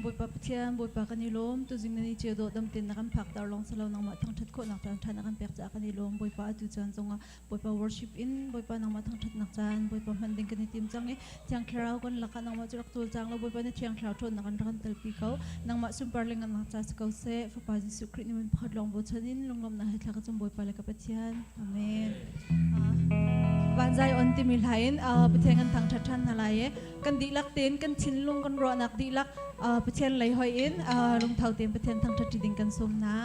Bawipa Pathian, Bawipa kan i lawm. Tuzing nan i ceu dawh dam tein na kan phakter lawng si lo nangmah thangṭhat khawhnak caan ṭha na kan pek caah kan i lawm. Bawipa atu caan zongah Bawipa worship in Bawipa nangmah thangṭhatnak caan Bawipa hman ding kan i tim cang i Thiang Thlarau kan lakah nangmah cu rak cawlcang law Bawipa na Thiang Thlarau ṭhawnnak in rak kan telpi ko. Nangmah sunpar le ngannak ca si ko seh. Fapa Jesuh Khrih nih min pakhat lawng bochan in lunglawmhnak he thla ka cam Bawipa le ka Pathian. Amen. Vanzai on timi hla in Pathian kan thangṭhat ṭhan hna lai i kan dihlak tein kan thinlung kan ruahnak dihlak Pathian lei hoi in lungtho tein Pathian thangṭhat ṭi ding kan sawm hna.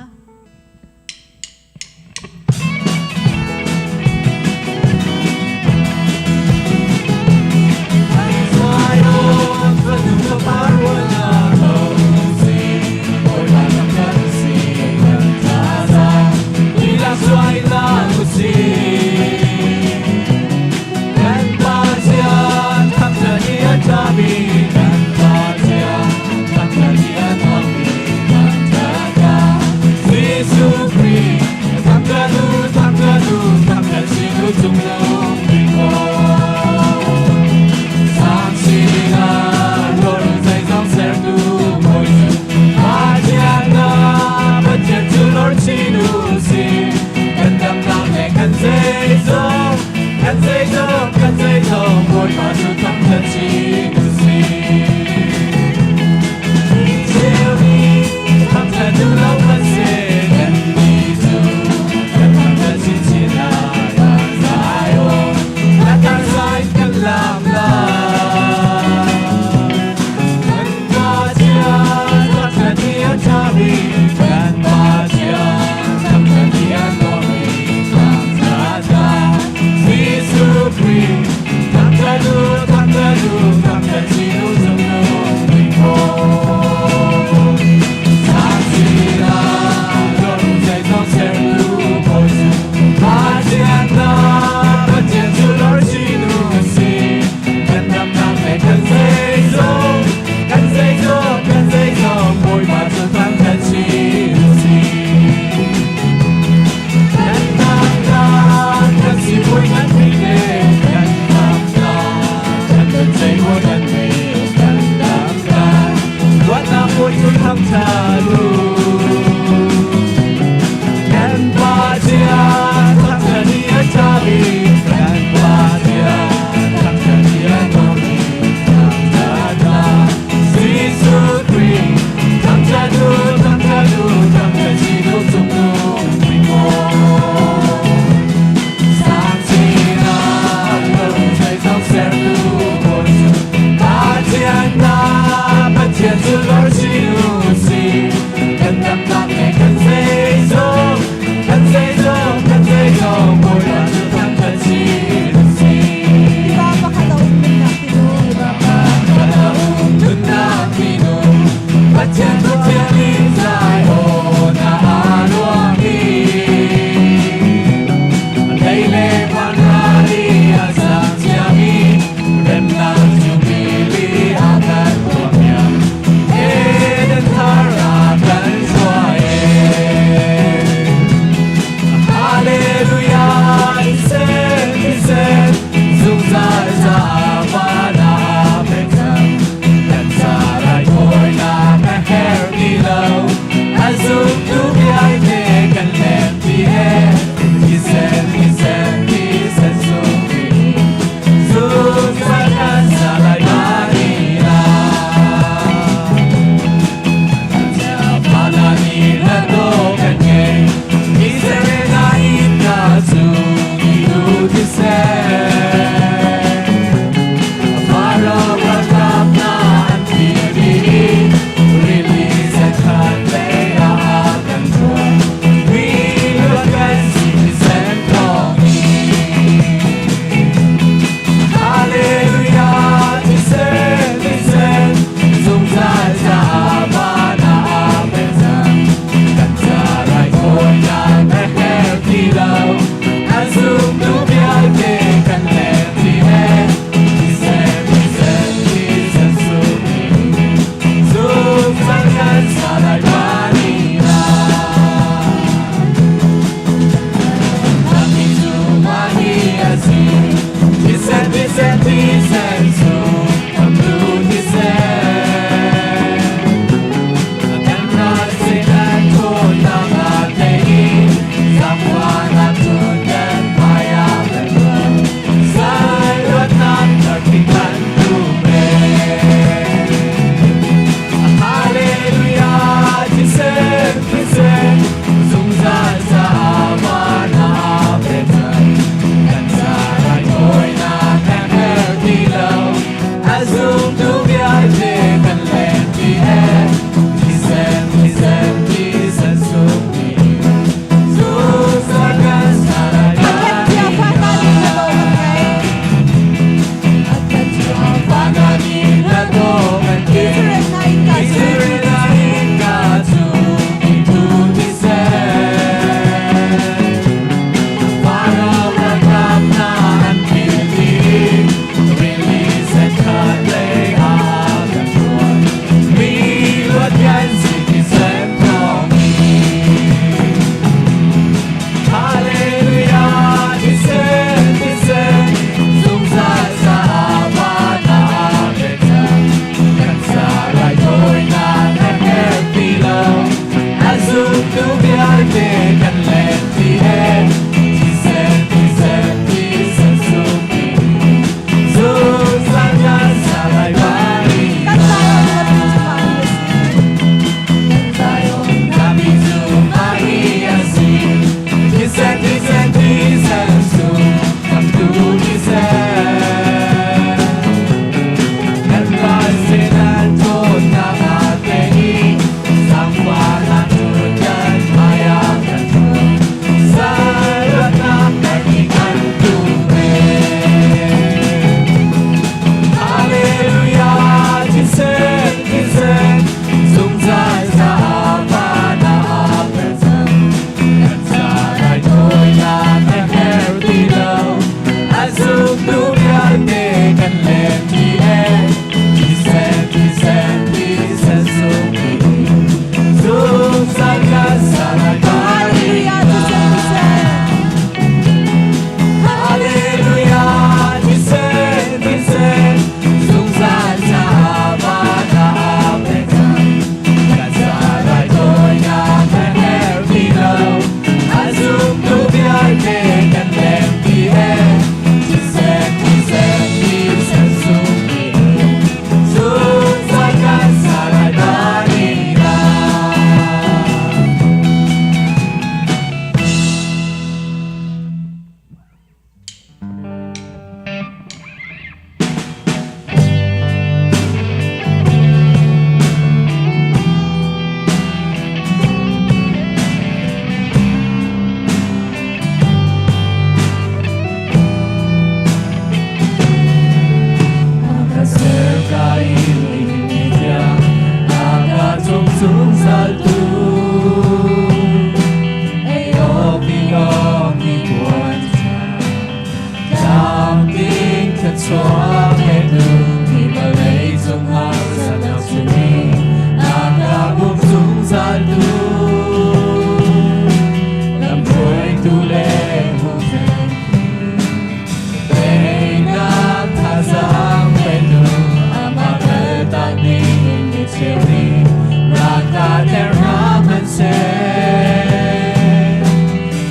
Rakater hmanhseh,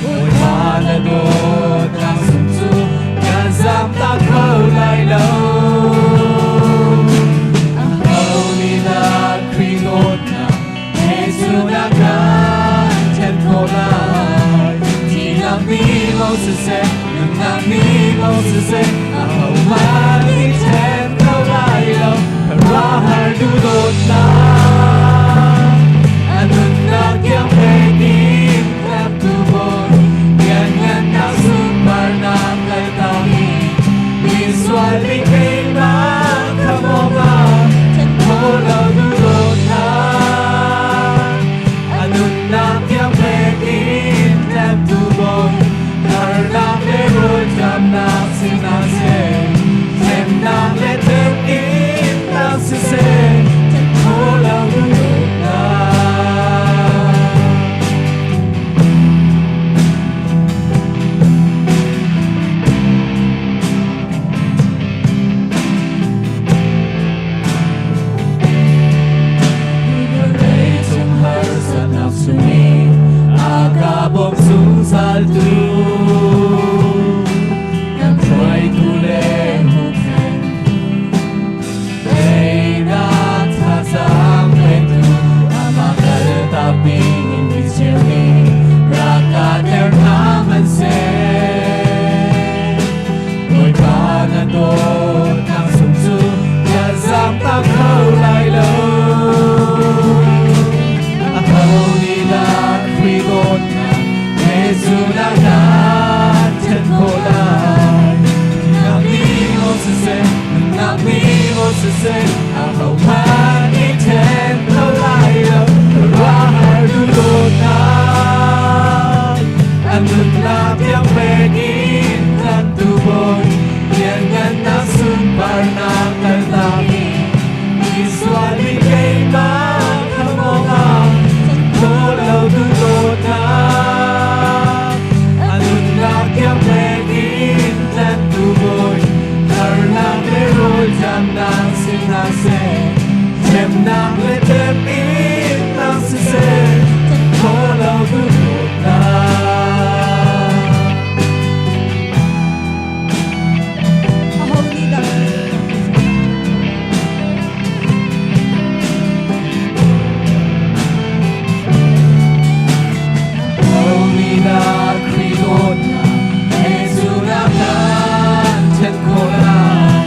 Bawipa na dawtnak sung cu kan zamtak kho lai lo. Aho nih dah Khrih dawtnak he cu na kan ṭhen khawh lai? Thihnak nih maw siseh, nunnak nih maw siseh, ahohmanh nih ṭhen kho lai lo. Khuaruahhar duhdawtnak, a nunnak tiang pek in tlamtu Bawi, lianngannak sunparnak kaltak in misual bik keimah khamh awkah ṭhen khawh lo duhdawtnak, a nunnak tiang pek in tlamtu Bawi, harnak le rawlṭamnak si hna seh, hremnak le temhinnak siseh, ṭhen khawh lo duhdawtnak. Vawleicung harsatnak chungin a ka bawm zungzaltu kan hruaitu le huhphenhtu teinak thazaang petu amah kaltak dingin micheu nih rak ka ter hna hmanhseh Bawipa na dawtnak sung cu kan zamtak kho lai lo. Aho nih dah Khrih dawtnak he cu na kan ṭhen khawh lai? Thihnak nih maw siseh, nunnak nih maw siseh, ahohmanh nih ṭhen kho lai lo. Khuaruahhar duhdawtnak, a nunnak tiang pek in tlanhtu Bawi, lianngannak sunparnak kaltak in misual bik keimah khamh awkah ṭhen khawh lo duhdawtnak, a nunnak tiang pek in tlanhtu Bawi, harnak le rawlṭamnak si hna seh, hremnak le temhinnak siseh, ṭhen khawh lo duhdawtnak. Aho nih dah Khrih dawtnak he cu na kan ṭhen khawh lai? Aho nih dah Khrih dawtnak he cu na kan ṭhen khawh lai?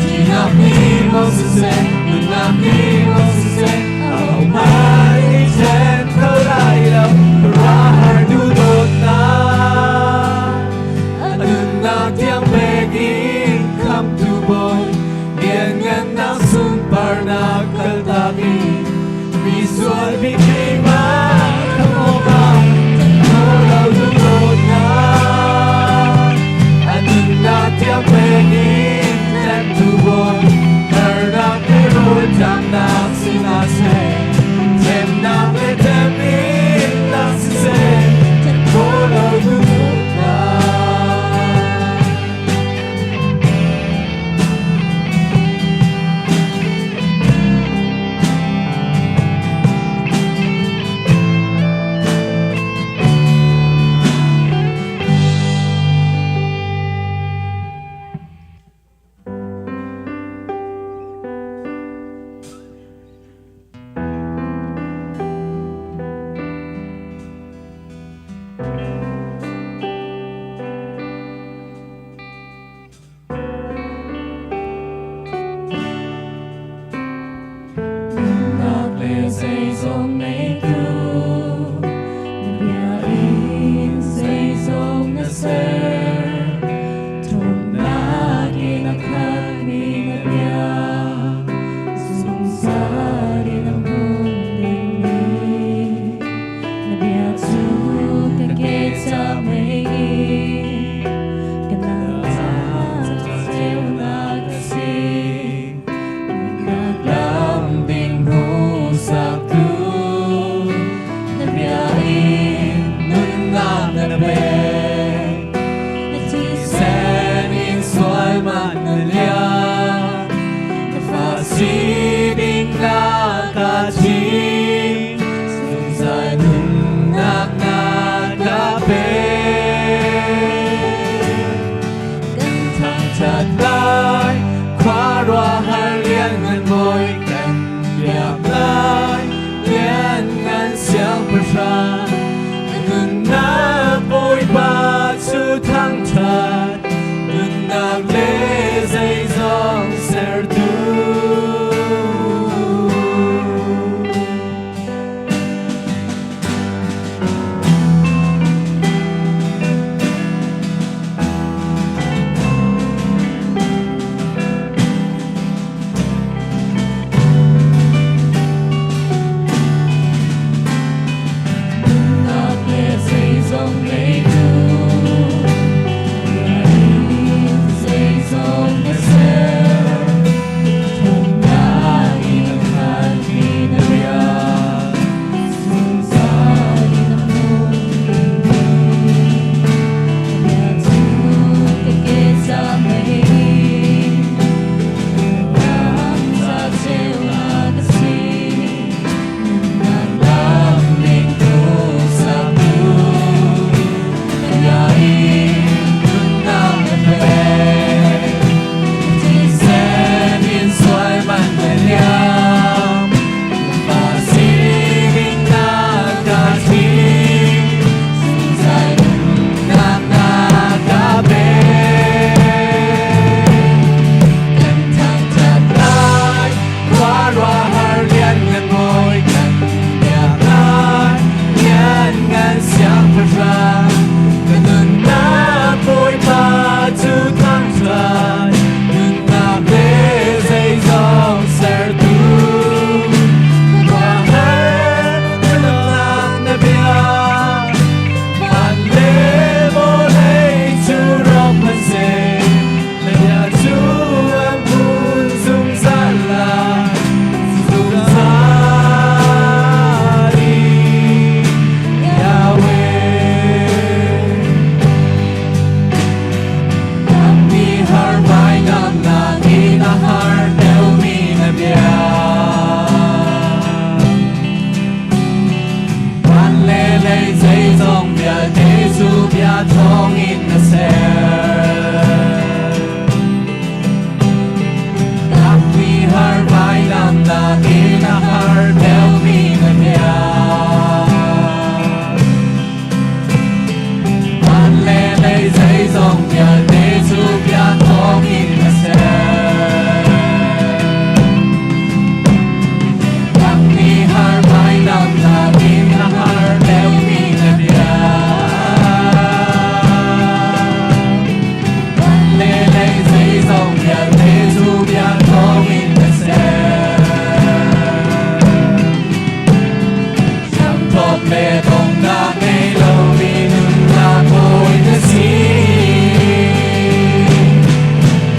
Thihnak nih maw siseh, nunnak nih maw siseh, ahohmanh nih ṭhen kho lai lo. Khuaruahhar duhdawtnak, a nunnak tiang pek in khamhtu Bawi, lianngannak sunparnak kaltak in misual bik keimah khamh awkah ṭhen khawh lo duhdawtnak, a nunnak tiang pek in tlanhtu Bawi, harnak le rawlṭamnak si hna seh, hremnak le temhinnak siseh, ṭhen khawh lo duhdawtnak. cu bia thawngin na ser. Tlakmi har vailam nakin a har deuhmi na bia. Van le lei zeizong vialte cu bia thawngin na ser. Tlakmi har vailam nakin a har deuhmi na bia. Van le lei zeizong vialte cu bia thawngin na ser. Hramthawk le donghnak ngei lomi nunnak bawi na si.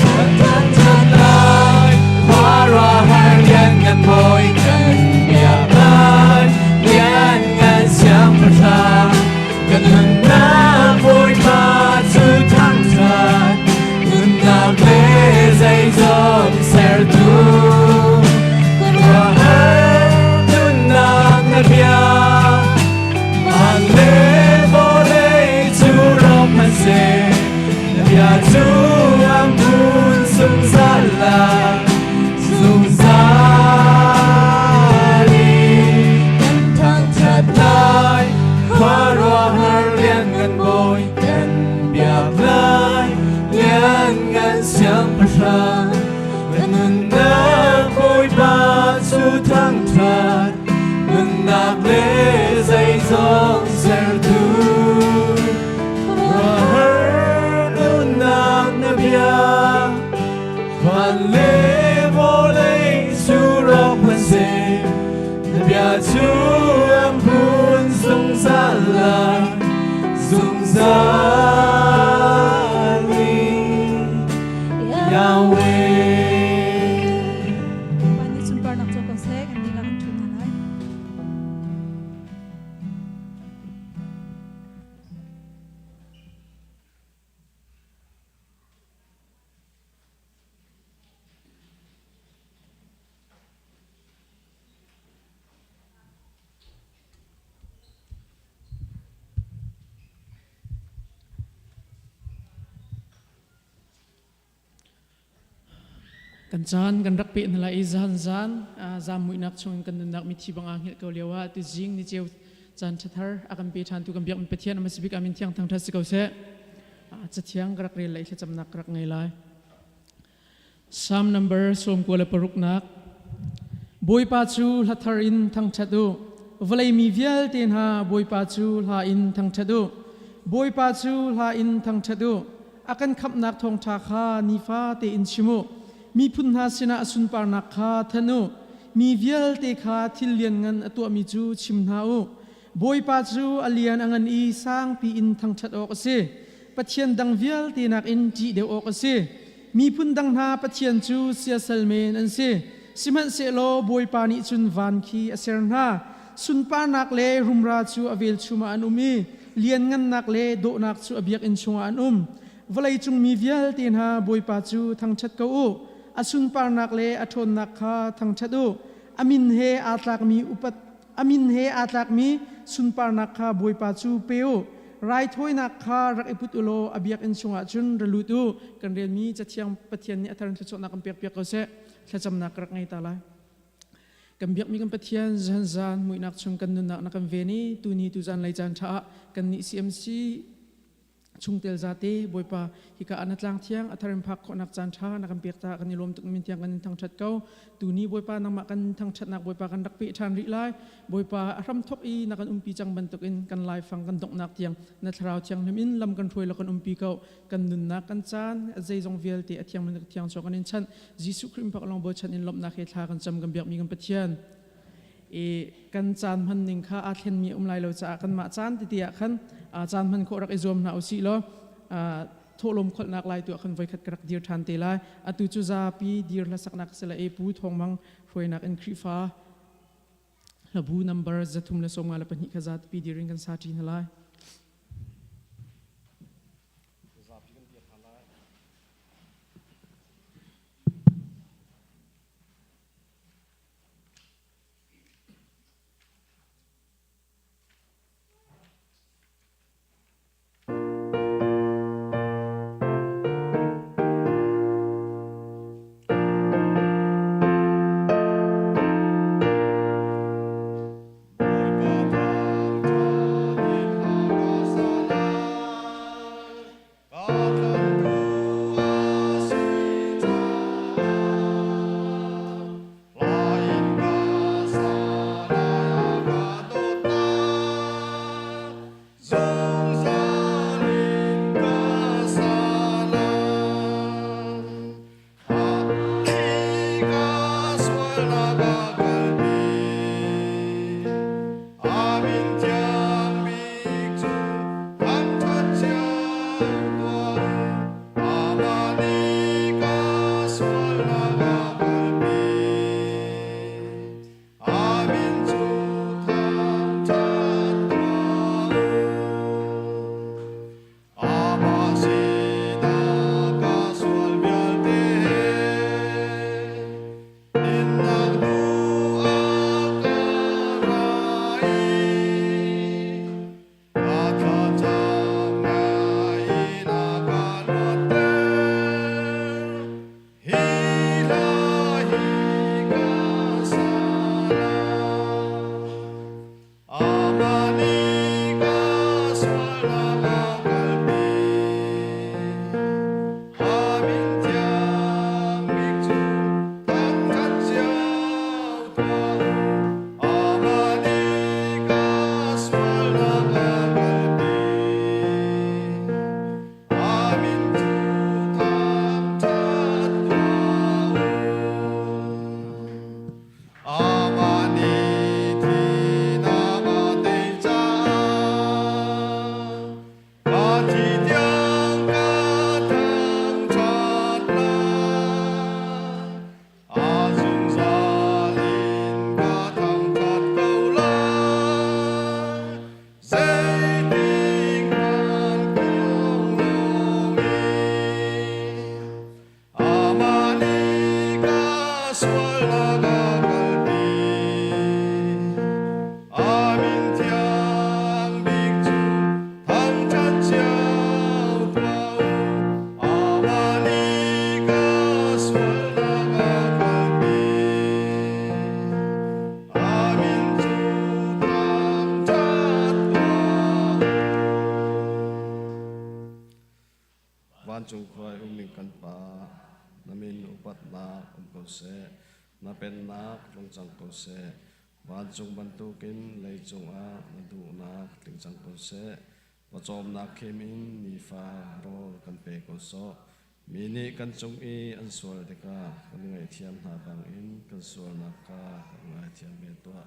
Kan ṭhat lai, khuaruahhar lianngan bawi kan biak lai, lianngan siangpahrang. Kan nunnak Bawipa cu thangṭhat, nunnak le zeizong sertu. Khuaruahhar nunnak na bia, van le vawlei cu rawk hmanhseh, na bia cu an hmun zungzal lai, zungzal in kan thangṭhat lai. Khuaruahhar lianngan bawi kan biak lai, lianngan siangpahrang. Kan nunnak Bawipa cu thangṭhat, nunnak le zeizong sertu. Khuaruahhar nunnak na bia, van le vawlei cu rawk hmanhseh, na bia cu an hmun zungzal lai, zungzal in Yahweh. Bawipa nih sunparnak co ko seh, kan dihlak in ṭhu hna lai. Kan caan kan rak peh hna lai i zan zan zam muihnak chungin kan nunnak mithi bang aa hngilh ko lio ah tuzing ni ceu caan ṭhathar a kan pe ṭhan tu kan biak mi Pathian a sibik amin thiang thangṭhat si ko seh. Cathiang ka rak rel lai thlacamnak ka rak ngei lai. Psalm number 96 nak Bawipa cu hla thar in thangṭhat u. Vawlei mi vialte hna Bawipa cu hla in thangṭhat u. Bawipa cu hla in thangṭhat u. A kan khamhnak thawngṭha kha nifa tein chim u. Miphun hna sinah a sunparnak kha thanh u. Mi vialte kha thil lianngan a tuahmi cu chim hna u. Bawipa cu a lian a ngan i sangpi in thangṭhat awk a si. Pathian dang vialte nakin ṭih deuh awk a si. Miphun dang hna pathian cu siasal men an si. Sihmanhsehlaw Bawipa nih cun van khi a ser hna. Sunparnak le rumra cu a velchum ah an um i lianngannak le dawhnak cu a biakinn chungah an um. Vawleicung mi vialte hna Bawipa cu thangṭhat ko u. A sunparnak le a ṭhawnnak kha thangṭhat u. A min he aa tlakmi upat A min he aa tlakmi sunparnak kha Bawipa cu pe u. Raithawinak kha rak i put u law a biakinn chungah cun ra lut u. Kan relmi Cathiang Pathian nih a thar in thluachuahnak kan pekpiak ko seh. Thlacamnak ka rak ngei ta lai. Kan biakmi kan Pathian zan zan muihnak chung kan nunnak na kan ven i tuni tuzan lei caan ṭha ah kannih CMC chungtel zate Bawipa hika ah na tlang thiang a thar in phak khawhnak caan ṭha na kan pek caah kan i lawm tuk min tiang kan in thangṭhat ko. Tuni Bawipa nangmah kan thangṭhatnak Bawipa kan rak peh ṭhan rih lai. Bawipa a hram thok i na kan umpi cang bantukin kan laifang kan donghnak tiang na thlarau thianghlim in lam kan hruai law kan umpi ko. Kan nunnak kan caan zeizong vialte a thiang thiang chuak kan in chanh. Jesuh Khrih pak lawng bochan in lawmhnak he thla kan cam kan biakmi kan Pathian. I kan caan hman ning kha aa thlenmi um lai lo caah kanmah caan tete ah khan caan hman khawh rak i zuam hna usih law thawhlawm kholhnak lai tu ah khan voikhat ka rak dir ṭhan te lai. Atu cu zapi dir hlasaknak si la e Pu Thawng Mang hruainak in Khrihfa hlabu number 352 kha zapi dir in kan sa ṭi hna lai. Zapi kan dir hna lai. Vancung khua i ummi kan Pa, na min upatnak um ko seh. Na pennak tlung cang ko seh. Vancung bantukin leicung ah na duhnak tling cang ko seh. Pawcawmnak khim in nifa rawl kan pe ko sawh. Mi nih kan cung i an sual tikah kan ngaihthiam hna bangin kan sualnak kha kan ngaithiam ve tuah.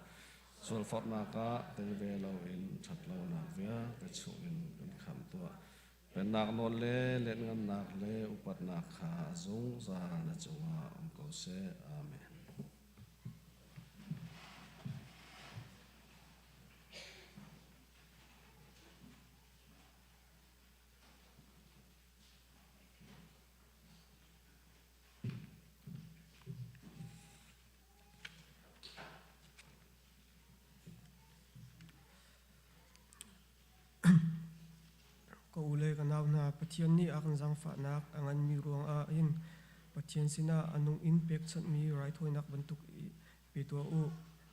Sualforhnak ah tel ve loin ṭhatlonak vialte chungin kan khamh tuah. Pennak nawl le lianhngannak le upatnak kha a zungzal na cungah um ko seh. Amen. Ka u le ka nau hna, Pathian nih a kan zaangfahnak a nganmi ruangah hin Pathian sinah a nung in pekchanhmi raithawinak bantuk pe tuah u.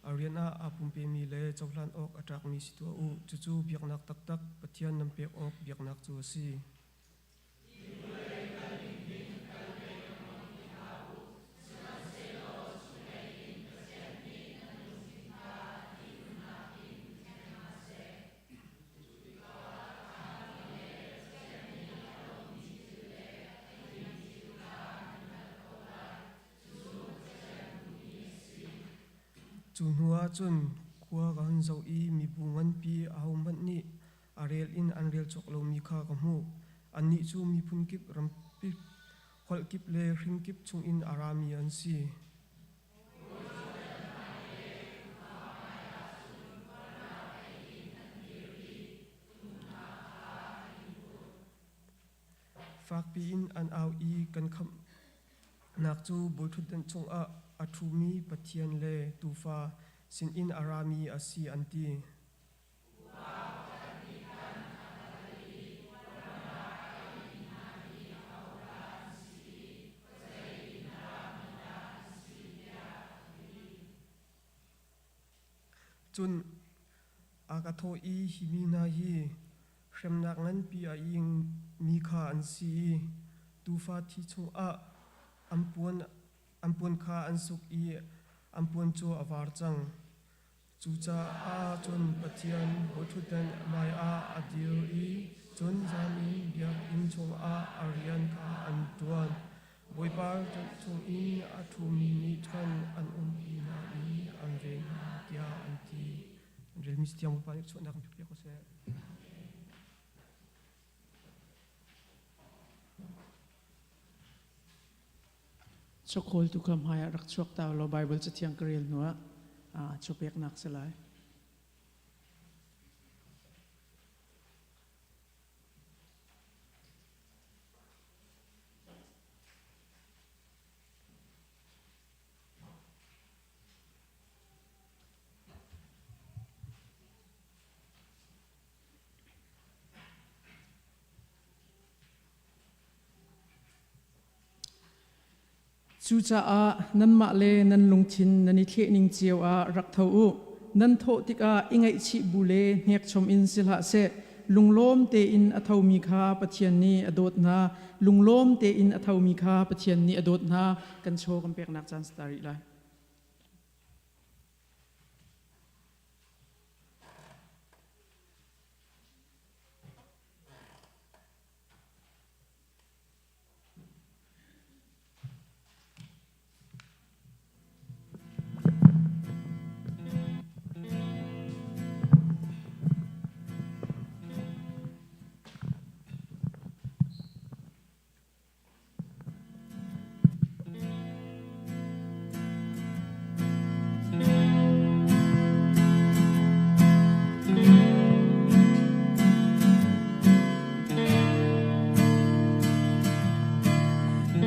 A rian ah aa pumpemi le cohlan awk a tlakmi si tuah u. Cucu biaknak taktak Pathian nan pek awk biaknak cu a si. Cu hnuah cun khua ka hun zoh i mibu nganpi ahohmanh nih a rel in an rel cawk lomi kha ka hmuh. Annih cu miphun kip, ram kip, holh kip le hrin kip chungin a rami an si. Fakpi in an au i kan khamhnak cu bawiṭhutdan cungah a ṭhumi Pathian le Tuufa sinin a rami a si an ti. Cun a ka thawh i hi mi hna hi hremnak nganpi a ingmi kha an si i tuufa thi chungah an puan kha an suk i an puan cu a var cang. Cucaah cun Pathian bawiṭhutdan hmaiah a dir i cun zan in biakinn chungah a rian kha an ṭuan. Bawipa chungin a ṭhumi nih khan an umpi hna i an ven hna, tiah an ti. An relmi Cathiang Bawipa nih chuahnak in pek ko seh. Chawkhawl tu kha hmaiah rak chuak ta law Baibal cathiang ka rel hnuah chawpeknak si lai. Cucaah nanmah le nan lungthin nan i thlehning cio ah rak tho u. Nan thawh tikah i ngaihchih bu le hnekchom in si hlah seh. Lunglawm tein a thomi kha Pathian nih a dawt hna. Lunglawm tein a thomi kha Pathian nih a dawt hna. Kan chaw kan peknak caan si ta rih lai.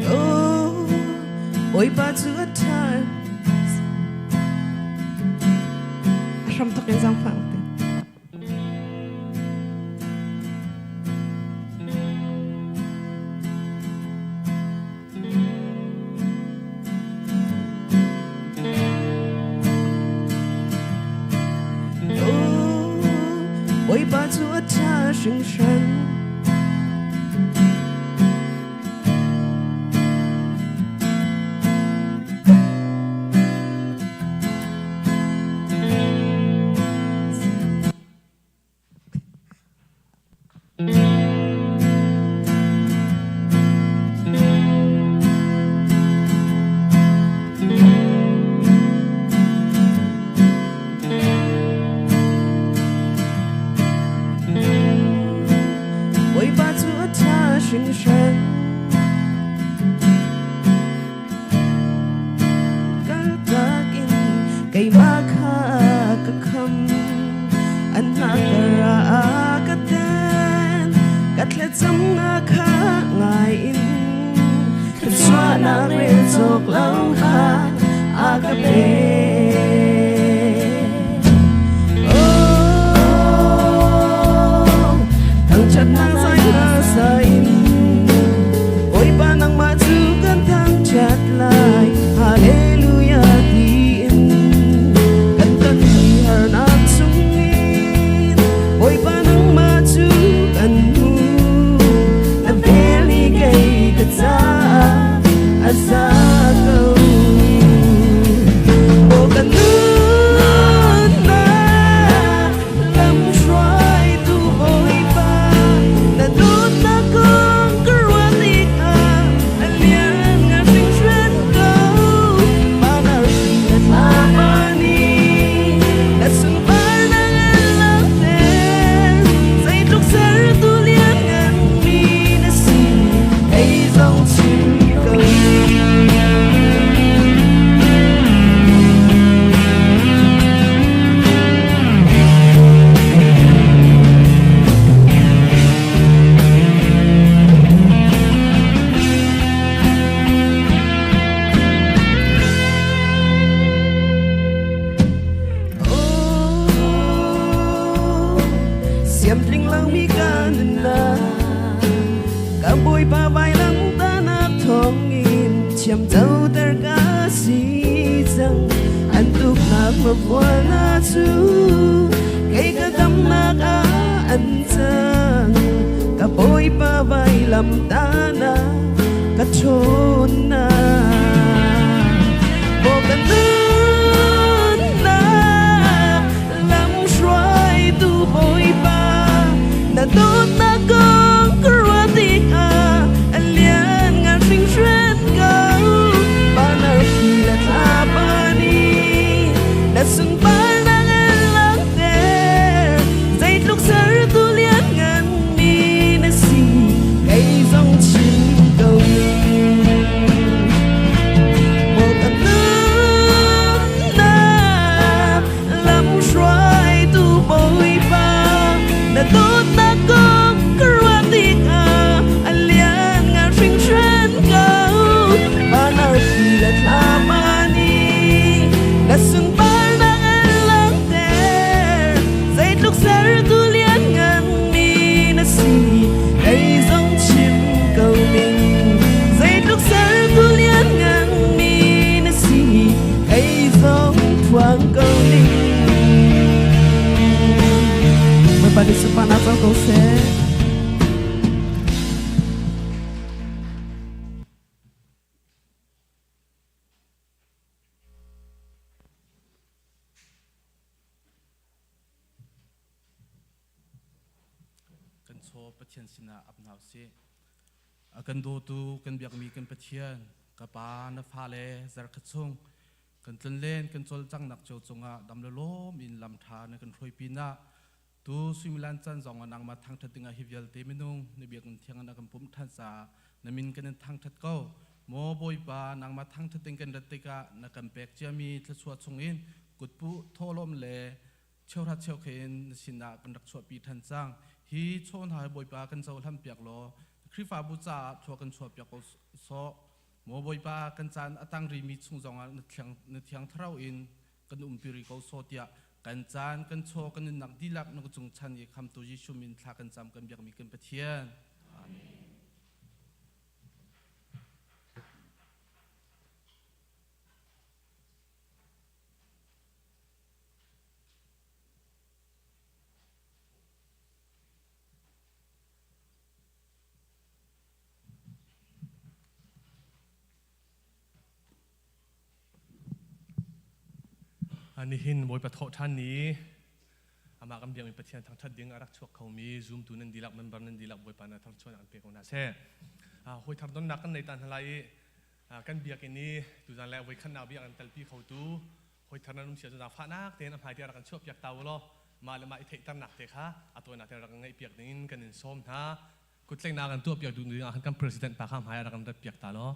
Oh, Bawipa cu a ṭha. A hram tuk in zaangfah te. Bawipa cu a ṭha hringhran. hringhran. Kaltak in keimah kha ka kham. An hna ah ka ten, ka thlacamnak kha ngai in. Thluachuahnak rel cawk lo kha a ka pek. Oh, thangṭhatnak zai hla sa in Bawipa nangmah cu kan thangṭhat lai. Hallelujah tiin kan tonmi harnak chungin Bawipa nangmah cu kan hmu. Na vel ni kei ka caah a za ko. Aw ka nunnak lamhruaitu Bawipa, na dawtnak kong ka ruah tikah a lianngan hringhran ko. Panarpi na thlapa nih na sunparnak an langhter. Zeitluk sertu liannganmi na si, kei zong chim ko. Oh, siamtling lomi ka nunnak ka Bawipa vailam tanak thawngin thiamcoter ka si cang. An tuknak mavualnak cu kei ka damnak ah an cang. Ka Bawipa vailam tanak ka ṭhawnnak. Maw ka nunnak lamhruaitu Bawipa, na dawtnak kong ka ruah tikah a lianngan hringhran ko. Panarpi le thlapa nih na sunparnak an langhter. Zeitluk sertu liannganmi na si, kei zong chim ko ning. Maw ka nunnak lamhruaitu Bawipa, na dawtnak kong ka ruah tikah a lianngan hringhran ko. Panarpi le thlapa nih na sunparnak an langhter. Zeitluk sertu liannganmi na si, kei zong chim ko ning. Zeitluk sertu liannganmi na si, kei zong phuang ko ning. Bawipa nih sunparnak co ko seh. Kan chaw Pathian sinah ap hna usih. A kan dawtu kan biakmi kan Pathian, ka pa na fale zarkhat chung kan tlonlen kan cawlcanghnak cio cungah dam le lawm in lam ṭha na kan hruai pinah tu suimilan can zong ah nangmah thangṭhat dingah hi vialte minung na biakinn thiang ah na kan pumh ṭhan caah na min kan in thangṭhat ko. Maw Bawipa, nangmah thangṭhat ding kan rat tikah na kan pek ciami thluachuah chungin kutpu thawhlawm le cheuhra cheukhe in na sinah kan rak chuahpi ṭhan cang. Hi chaw hna hi Bawipa kan cohlan piak law Khrihfabu caah thlua kan chuahpiak ko sawh. Maw Bawipa, kan caan a tang rimi chung zongah na thiang thlarau in kan umpi rih ko sawh tiah kan caan, kan chaw, kan nunnak dihlak na cung chan i khamtu Jesuh min thla kan cam kan biakmi kan Pathian. Amen. Nihin Bawipa thawh ṭhan ni amah kan biakmi Pathian thangṭhat ding a rak chuak khomi zumtu nan dihlak member nan dihlak Bawipa na thangṭhat an pe ko hna seh. Hawi thar donnak kan nei ta hna lai i kan biakinn i tuzan le voi khatnak biak an telpi khotu hawi thar nan um sia cu zaangfahnak tein a hmai te rak kan chuahpiak ta u law mah le mah i theihternak te kha a tawinak te rak kan ngeihpiak ding in kan in sawm hna. Kuttlaihnak an tuah piak duh ding ah khan kan president pa kha hmai ah rak kan rat piak ta law.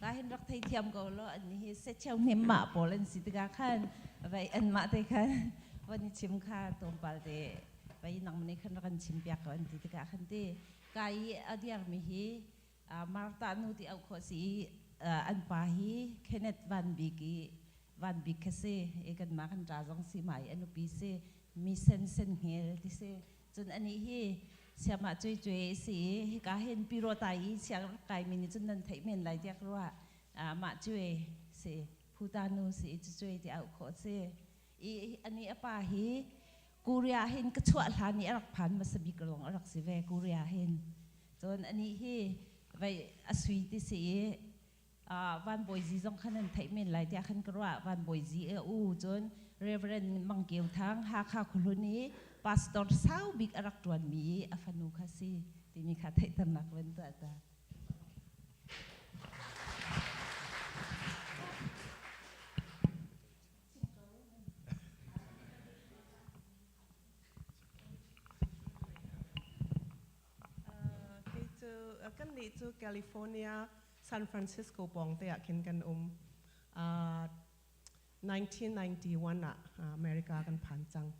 Ka hin rak thei thiam ko lo an hi se cheu hnem ma pawl an si tikah khan vai an mah te khan van i chim kha tlawmpal te vai nang mane khan rak kan chim piak ko an ti tikah khan ti ka i a diar mi hi Martha nu ti au khawh si i an pa hi Kenneth Van Bik i Van Bik kha si i kan mah kan ṭa zong si ma i a nupi si mi sen sen hngel ti si cun anih hi siamah cui cui si i hika hin pirawtai i siang rak kai mi nih cun nan theih men lai tiah ka ruah mah cui si phuta nu si i cucui ti auh khawh si i anih a pa hi Korea hin ka chuah hlan i a rak phan hmasa bik lawng a rak si ve Korea hin cun anih hi vei a sui ti si i Van Bawi Zi zong khan an theih men lai tiah khan ka ruah. Van Bawi Zi a u cun Reverend Mang Kio Thang Hakha khuahlun i pastor sau bik a rak ṭuanmi i a fanu kha si timi kha theihternak van tuah ta. Kei cu kannih cu California San Francisco pawng te ah khin kan um. 1991 ah America kan phan cang.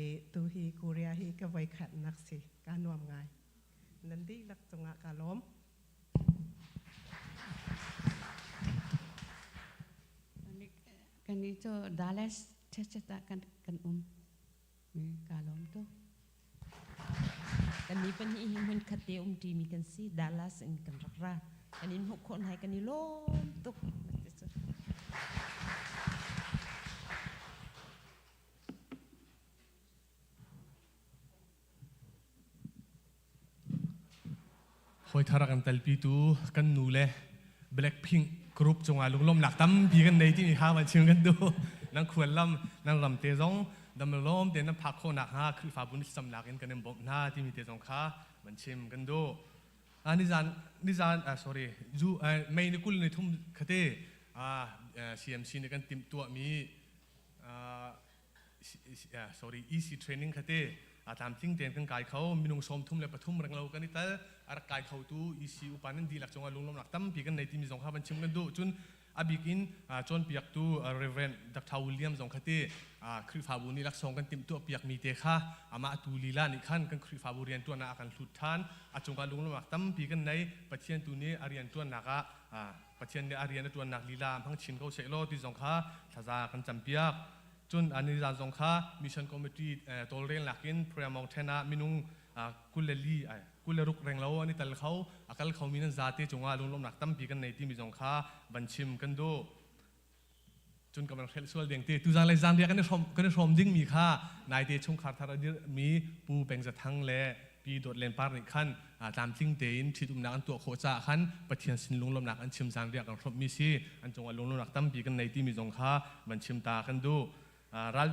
E tu hi Korea hi ka voi khatnak si ka nuam ngai. Nan dihlak cungah ka lawm. Kan cu Dallas Texas ah kan kan um. Ka lawm tuk. Kan nih pahnih hi hmun khat te um ṭimi kan si. Dallas in kan rak ra. Kan in hmuh khawh hna kan i lawm tuk. Hawi thar a kan telpitu kan nu le Blackpink group cungah lunglawmnak tampi kan nei timi kha van chim kan duh. Nan khual lam, nan ram te zong dam lawm tein nan phak khawh nakhnga Khrihfabu nih thlacamnak in kan in bawmh hna timi te zong kha van chim kan duh. Nizan nizan sorry zu May ni 23 khate CMC nih kan timh tuahmi sorry EC training khate a tlamtling tein kan kai kho minung 33 reng lo kan i tel a rak kai kho tu EC upa nan dihlak cungah lunglawmnak tampi kan nei timi zong kha van chim kan duh cun a bik in cawnpiaktu Reverend Dr. William zong khate Khrihfabu nih laksawng kan timhtuah piakmi te kha amah tu lila nih khan kan Khrihfabu riantuan ah a kan hlut than a cungah lunglawmnak tampi kan nei Pathian tu nih a riantuannak ah Pathian nih a rian a ṭuannak lila hmang chin ko seh law ti zong kha thlaza kan campiak. Cun nizan zong kha Mission Committee tawlrelnak in Prayer Mountain ah minung 24 26 reng lo an i tel kho a kal khomi nan zate cungah lunglawmhnak tampi kan nei timi zong kha van chim kan duh. Cun ka van hrelh sual deng te tuzan le zanriah kan i hrawm kan i hrawm dingmi kha naite chungkhar thar a dirhmi Pu Peng Za Thang le Pi Dawt Len Par nih khan tlamtling tein ṭhitumnak an tuah khawh caah khan Pathian sin lunglawmhnak an chim zanriah kan hrawmhmi si an cungah lunglawmhnak tampi kan nei timi zong kha van chim ta kan duh. Ral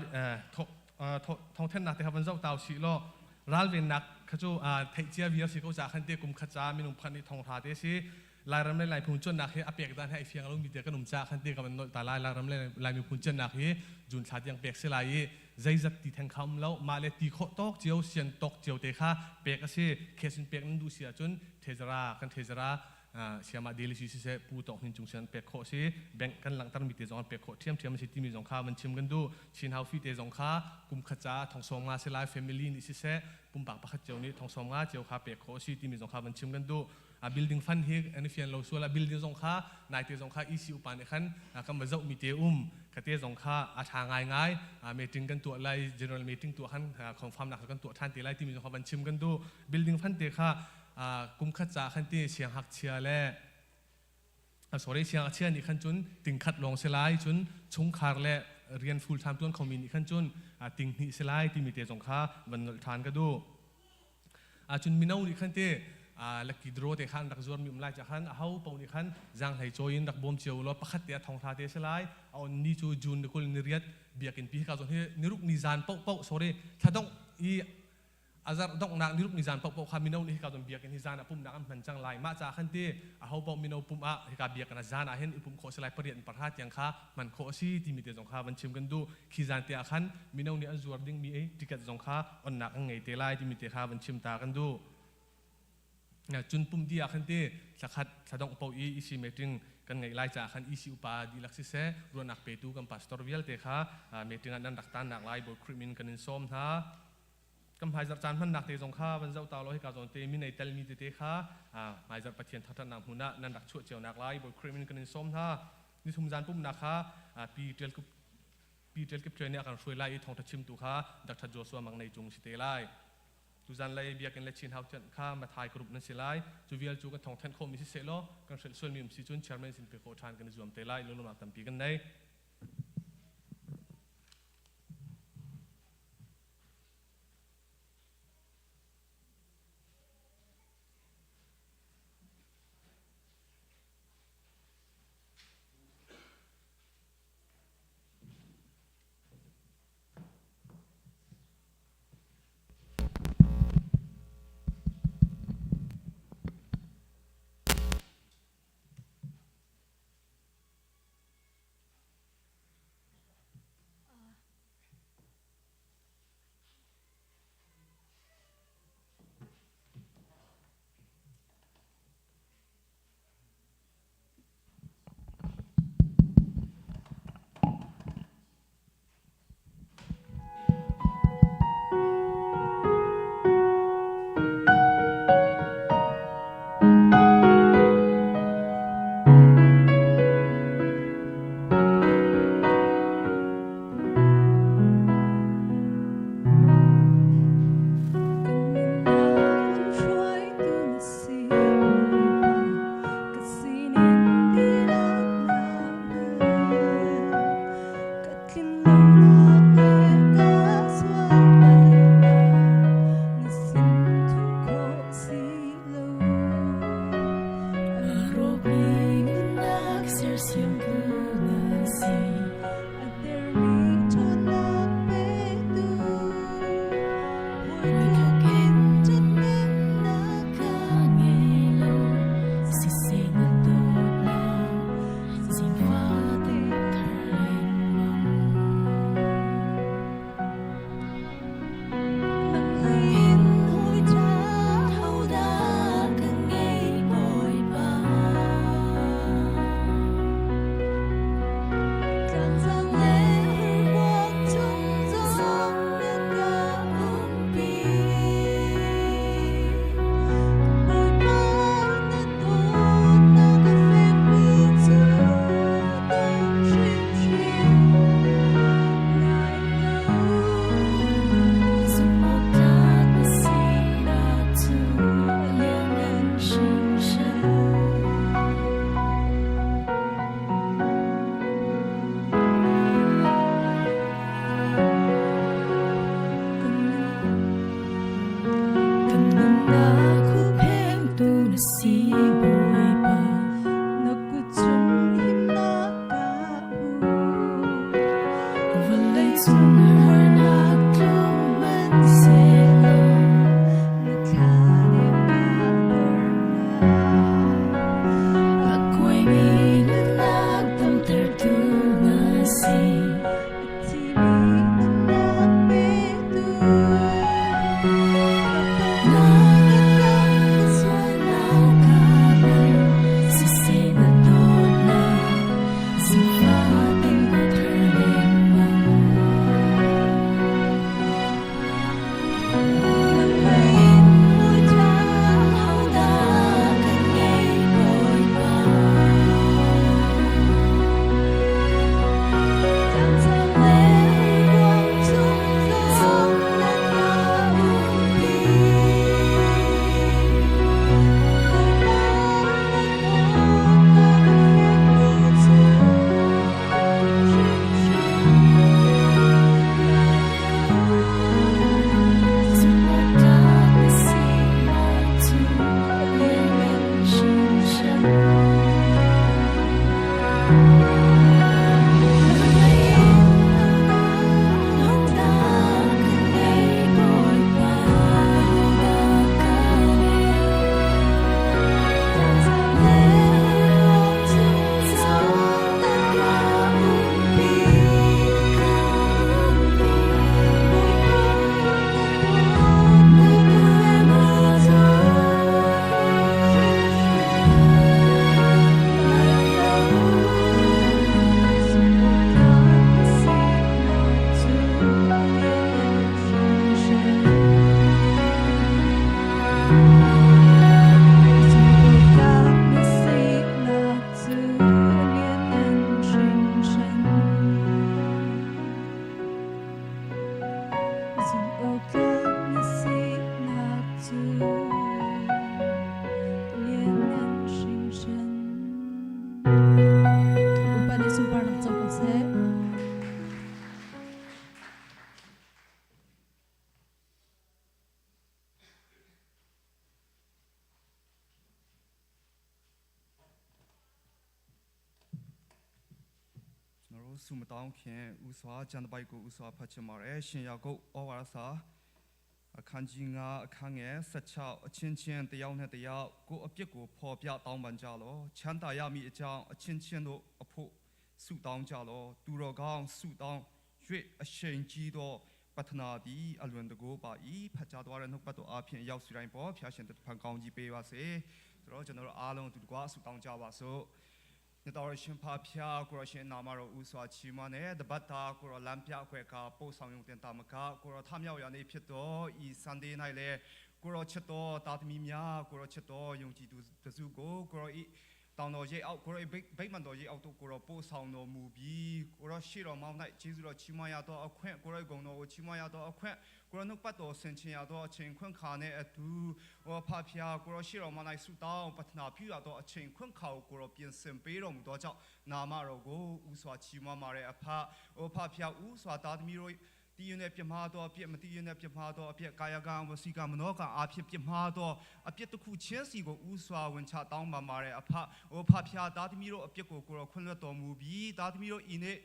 thawngthanhnak te kha van zoh ta usih law ralvennak kha cu theih cia viar si ko caah khan te kum khat ca minung pakhat nih thong hra te si Lairam le Lai phung cuannak hi a pek dan he ai fiang lomi te kan um caah khan te ka van nolh ta lai. Lairam le Lai miphun cuannak hi June thla tiang pek si lai i zeizat ti theng kha um lo mah le ti khawh tawk cio sian tawk cio te kha pek a si. Cash in pek nan duh si ahcun thezara kan thezara siamah daily si siseh pu tawk hnin cung sian pek khawh si bank kan langhter mi te zong an pek khawh ṭhiamṭhiam a si timi zong kha van chim kan duh. Chin Haufi te zong kha kum khat ca thong sawm nga si lai family nih siseh pumpak pakhat cio nih thong sawm nga cio kha pek khawh a si timi zong kha van chim kan duh. A building fund hi an i fian lo sual a building zong kha naite zong kha EC upa nih khan kan va zoh mi te um khate zong kha a tha ngai ngai meeting kan tuah lai general meeting tuah khan confirm nak kan tuah than te lai timi zong kha van chim kan duh building fund te kha kum khat ca khan ti siang hak chia le sorry siang chia nih khan cun ting khat lawng si lai cun chungkhar le rian full time tuan khomi nih khan cun ting hnih si lai timi te zong kha van nolh than ka duh. Cun mino nih khan te Lucky draw te khan rak zuar mi um lai cha khan a ho pau nih khan zang hlei chawi in rak bawm cio law pakhat te a thong thla te si lai. A on ni cu June ni 20 ni riat biakinn pi ka zon hi niruk ni zan paoh paoh, sorry, thladongh i azar donghnak niruk ni zan paoh kha mino nih hika zon biakinn hi zan ah pumhnak an hman cang lai. Mah ca khan ti a ho paoh mino pumh ah hika biakinn ah zan ah hin i pumh khawh si lai, pariat in pahra tiang kha hman khawh a si timi te zong kha van chim kan duh. Khi zan te ah khan mino nih an zuar dingmi ei ticket zong kha onnak an ngei te lai timi te kha van chim ta kan duh. Cun pum di ah khan ti thlakhat thladongh paoh i EC meeting kan ngeih lai caah khan EC upa dihlak siseh, ruahnak petu kan pastor vialte kha meeting ah nan rak tannak lai Bawi Khrih min kan in sawm hna. Kan hmaizarh caan hmannak te zong kha van zoh ta law hika zawn te min ei telmi tete kha hmaizarh Pathian thangṭhatnak hmun ah nan rak chuah cio nak lai Bawi Khrih min kan in sawm hna. Nithum zan pumhnak kha Pi Ṭial Pi Ṭial Kip Ṭuai nih a kan hruai lai i thawngṭha chimtu kha Dr. Joshua Mang Nei Cung si te lai. Tuzan lei biakinn le Chin Hau thianh kha Mathai group nan si lai. Cu vial cu kan thawngthanh khawhmi si seh law kan hrelh sualmi um si cun chairman sin pe khawh ṭhan kan i zuam te lai. Lunglawmhnak tampi kan nei. awk tlak na sinak cu lianngan hringhran. Upa nih sunparnak co ko seh. ကျွန်တော်တို့ဆုမတောင်းခင်ဥစွာကျမ်းတစ်ပိုက်ကိုဥစွာဖတ်ချင်ပါတယ်ရှင်ယာကုပ်ဩဝါဒစာအခန်းကြီး9အခန်းငယ်16အချင်းချင်းတယောက်နဲ့တယောက်ကိုအပြစ်ကိုဖော်ပြတောင်းပန်ကြလောချမ်းသာရမည်အကြောင်းအချင်းချင်းတို့အဖို့ဆုတောင်းကြလောသူတော်ကောင်းဆုတောင်း၍အရှိန်ကြီးသောပတနာသည်အလွန်တကိုးပါ၏ဖတ်ကြားသွားတဲ့နှုတ်ပတ်တော်အဖျင်ရောက်စီတိုင်းပေါ်ဖျားရှင်တဖန်ကောင်းကြီးပေးပါစေဆိုတော့ကျွန်တော်တို့အားလုံးအတူတကွဆုတောင်းကြပါစို့ မြတ်တော်ရှင်ဖာဖျားကိုရရှင်နာမတော်ဦးစွာချီးမွမ်းတဲ့တပတ်တာကိုရလမ်းပြခွဲကပို့ဆောင်ရုံတင်တာမကကိုရထမြောက်ရနေဖြစ်တော်ဤဆန်ဒေး၌လည်းကိုရချစ်တော်တာသမီများကိုရချစ်တော်ယုံကြည်သူတစုကိုကိုရဤတောင်တော်ရိပ်အောက်ကိုရဗိမ္မာန်တော်ရိပ်အောက်တို့ကိုရပို့ဆောင်တော်မူပြီးကိုရရှိတော်မောင်း၌ကျေးဇူးတော်ချီးမွမ်းရသောအခွင့်ကိုရဂုဏ်တော်ကိုချီးမွမ်းရသောအခွင့်ကိုရနှုတ်ပတ်တော်ဆင်ခြင်ရသောအချိန်ခွင့်ခါနှင့်အတူဟောဖဖျားကိုရရှိတော်မောင်း၌ဆုတောင်းပတနာပြုရသောအချိန်ခွင့်ခါကိုကိုရပြင်ဆင်ပေးတော်မူသောကြောင့်နာမတော်ကိုဦးစွာချီးမွမ်းပါရအဖဟောဖဖျားဦးစွာသားသမီးတို့တည်ရင်နဲ့ပြမတော်အပြစ်မတည်ရင်နဲ့ပြမတော်အပြစ်ကာယကံဝစီကံမနောကံအဖြစ်ပြမတော်အပြစ်တစ်ခုချင်းစီကိုဦးစွာဝင်ချတောင်းပန်ပါရအဖဟောဖဖျားသားသမီးတို့အပြစ်ကိုကိုရောခွင့်လွတ်တော်မူပြီးသားသမီးတို့ဤနေ့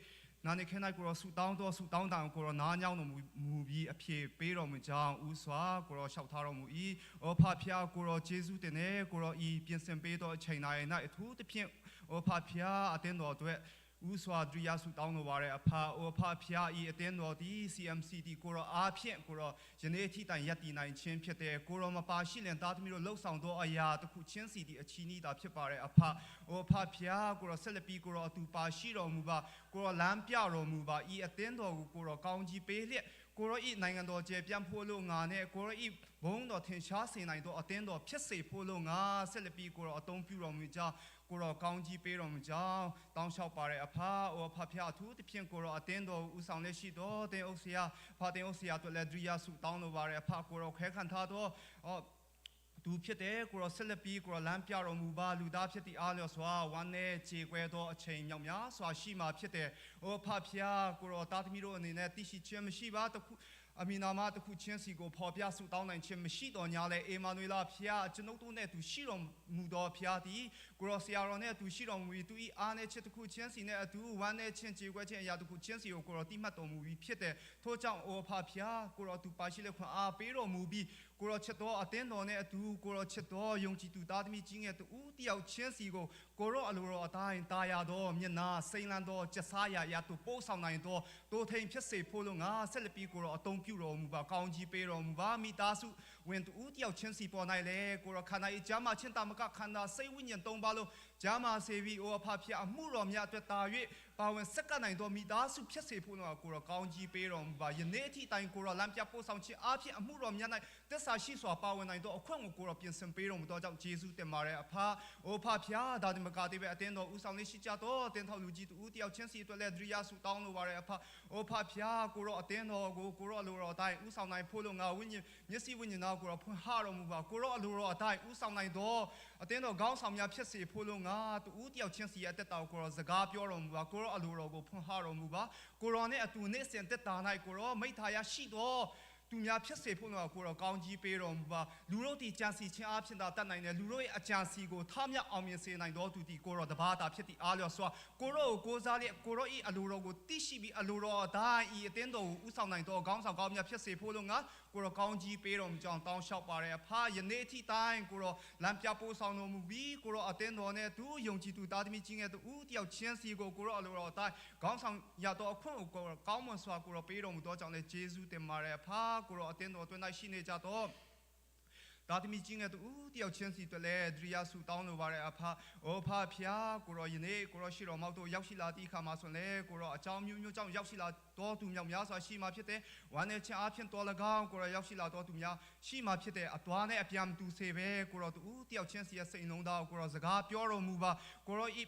နာနေခဲ၌ကိုရောဆူတောင်းတော်ဆူတောင်းတန်ကိုရောနားညောင်းတော်မူပြီးအဖြေပေးတော်မူကြောင်းဦးစွာကိုရောလျှောက်ထားတော်မူ၏။ဩဖဖျားကိုရောဂျေဇုတင်နေကိုရောဤပြင်ဆင်ပေးတော်အချိန်တိုင်း၌အထူးသဖြင့်ဩဖဖျားအတင်းတော်အတွက်ဦးစွာဒရိယဆုတောင်းတော်ပါရအဖအိုဖဖျားဤအတင်းတော်ဒီ CMCD ကိုရောအားဖြင့်ကိုရောယနေ့ထိတိုင်ရပ်တည်နိုင်ခြင်းဖြစ်တဲ့ကိုရောမပါရှိလင်သားသမီးတို့လှုပ်ဆောင်သောအရာတစ်ခုချင်းစီဒီအချီးနီးတာဖြစ်ပါတဲ့အဖအိုဖဖျားကိုရောဆက်လက်ပြီးကိုရောအတူပါရှိတော်မူပါကိုရောလမ်းပြတော်မူပါဤအတင်းတော်ကိုကိုရောကောင်းကြီးပေးလျက်ကိုရောဤနိုင်ငံတော်ကျယ်ပြန့်ဖို့လို့ငါနဲ့ကိုရောဤဘုန်းတော်ထင်ရှားစေနိုင်သောအတင်းတော်ဖြစ်စေဖို့လို့ငါဆက်လက်ပြီးကိုရောအသုံးပြုတော်မူကြောင်းကိုရောကောင်းကြီးပေးတော်မူကြောင်းတောင်းလျှောက်ပါတဲ့အဖအိုဖဖျားအထူးသဖြင့်ကိုရောအတင်းတော်ဦးဆောင်လက်ရှိတော်တင်ဥဆရာဖတင်ဥဆရာတို့လည်းဒရိယာစုတောင်းလိုပါတဲ့အဖကိုရောခဲခံထားတော်အော်သူဖြစ်တဲ့ကိုရောဆက်လက်ပြီးကိုရောလမ်းပြတော်မူပါလူသားဖြစ်သည့်အားလျော်စွာဝမ်းနဲ့ကြေကွဲသောအချိန်မြောက်များစွာရှိမှဖြစ်တဲ့အိုဖဖျားကိုရောသားသမီးတို့အနေနဲ့သိရှိခြင်းမရှိပါတခုအမီနာမတခုချင်းစီကိုဖော်ပြဆုတောင်းနိုင်ခြင်းမရှိတော်ညာလဲအေမာနွေလာဖျားကျွန်ုပ်တို့နဲ့သူရှိတော်မူတော်ဖျားသည်ကိုရောဆရာတော်နဲ့သူရှိတော်မူပြီးသူဤအားနဲ့ချစ်တခုချင်းစီနဲ့အတူဝမ်းနဲ့ချင်းကြေကွဲခြင်းအရာတခုချင်းစီကိုကိုရောတိမှတ်တော်မူပြီးဖြစ်တဲ့ထို့ကြောင့်အိုဖဖျားကိုရောသူပါရှိလက်ခွန်အားပေးတော်မူပြီးကိုရောချစ်တော်အတင်းတော်နဲ့အတူကိုရောချစ်တော်ယုံကြည်သူသားသမီးကြီးငယ်တူတယောက်ချင်းစီကိုကိုရောအလိုတော်အတိုင်းတာယာတော်မျက်နာစိန်လန်းတော်ကျဆားရာရာသူပို့ဆောင်နိုင်တော်တိုးထိန်ဖြစ်စေဖို့လို့ငါဆက်လက်ပြီးကိုရောအတုံးပြုတော်မူပါကောင်းကြီးပေးတော်မူပါမိသားစုဝင်တူတယောက်ချင်းစီပေါ်၌လေကိုရောခန္ဓာဤကြားမှာချင်းတာမကခန္ဓာစိတ်ဝိညာဉ်သုံးပါလို့ကြားမှာစေပြီးအိုအဖဖျားအမှုတော်မြတ်အတွက်တာ၍ပါဝင်ဆက်ကနိုင်တော်မိသားစုဖြစ်စေဖို့လို့ကိုရောကောင်းကြီးပေးတော်မူပါယနေ့အထိတိုင်ကိုရောလမ်းပြပို့ဆောင်ခြင်းအဖြစ်အမှုတော်မြတ်၌သစ္စာရှိစွာပါဝင်နိုင်သောအခွင့်ကိုကိုရောပြင်ဆင်ပေးတော်မူသောကြောင့်ယေရှုတင်ပါရအဖအိုဖဖျားဒါဒီမကတိပဲအတင်းတော်ဦးဆောင်လေးရှိကြတော်အတင်းထောက်လူကြီးတူတယောက်ချင်းစီအတွက်လည်းဒရိယာစုတောင်းလိုပါရအဖအိုဖဖျားကိုရောအတင်းတော်ကိုကိုရောအလိုတော်အတိုင်းဦးဆောင်နိုင်ဖို့လို့ငါဝိညာဉ်မျက်စိဝိညာဉ်တော်ကိုရောဖွင့်ဟတော်မူပါကိုရောအလိုတော်အတိုင်းဦးဆောင်နိုင်သောအတင်းတော်ခေါင်းဆောင်များဖြစ်စေဖို့လို့ငါတူတယောက်ချင်းစီရဲ့အသက်တော်ကိုရောစကားပြောတော်မူပါကိုရောအလိုတော်ကိုဖွင့်ဟတော်မူပါကိုရောနဲ့အတူနေ့စဉ်တက်တာ၌ကိုရောမိထာယရှိတော်သူများဖြစ်စေဖို့တော့ကိုရောကောင်းကြီးပေးတော်မူပါလူတို့ဒီကြံစီခြင်းအဖြစ်သာတတ်နိုင်တယ်လူတို့ရဲ့အကြံစီကိုထမြောက်အောင်မြင်စေနိုင်တော်သူဒီကိုရောတပါးတာဖြစ်သည့်အားလျော်စွာကိုရောကိုကိုးစားလျက်ကိုရောဤအလိုတော်ကိုသိရှိပြီးအလိုတော်အတိုင်းဤအတင်းတော်ကိုဥဆောင်နိုင်တော်ခေါင်းဆောင်ကောင်းများဖြစ်စေဖို့လို့ငါကိုရောကောင်းကြီးပေးတော်မူကြောင်းတောင်းလျှောက်ပါရအဖယနေ့အထိတိုင်းကိုရောလမ်းပြပို့ဆောင်တော်မူပြီးကိုရောအတင်းတော်နဲ့သူယုံကြည်သူသားသမီးကြီးငယ်တူတယောက်ချင်းစီကိုကိုရောအလိုတော်အတိုင်းခေါင်းဆောင်ရတော်အခွင့်ကိုကိုရောကောင်းမွန်စွာကိုရောပေးတော်မူသောကြောင့်လည်းဂျေဇုတင်ပါရအဖကိုရောအတင်းတော်တွင်၌ရှိနေကြတော့တာသမီကြီးငယ်တူတယောက်ချင်းစီတွေ့လဲဒရိယာစုတောင်းလိုပါတဲ့အဖအိုဖဖျားကိုရောယနေ့ကိုရောရှိတော်မောက်တို့ရောက်ရှိလာသည့်အခါမှာဆိုလဲကိုရောအကြောင်းမျိုးမျိုးကြောင့်ရောက်ရှိလာတော်သူမြောက်များစွာရှိမှဖြစ်တဲ့ဝမ်းနဲ့ချင်းအဖြစ်တော်၎င်းကိုရောရောက်ရှိလာတော်သူများရှိမှဖြစ်တဲ့အတွားနဲ့အပြန်တူစေပဲကိုရောတူတယောက်ချင်းစီရဲ့စိတ်နှလုံးသားကိုရောစကားပြောတော်မူပါကိုရောဤ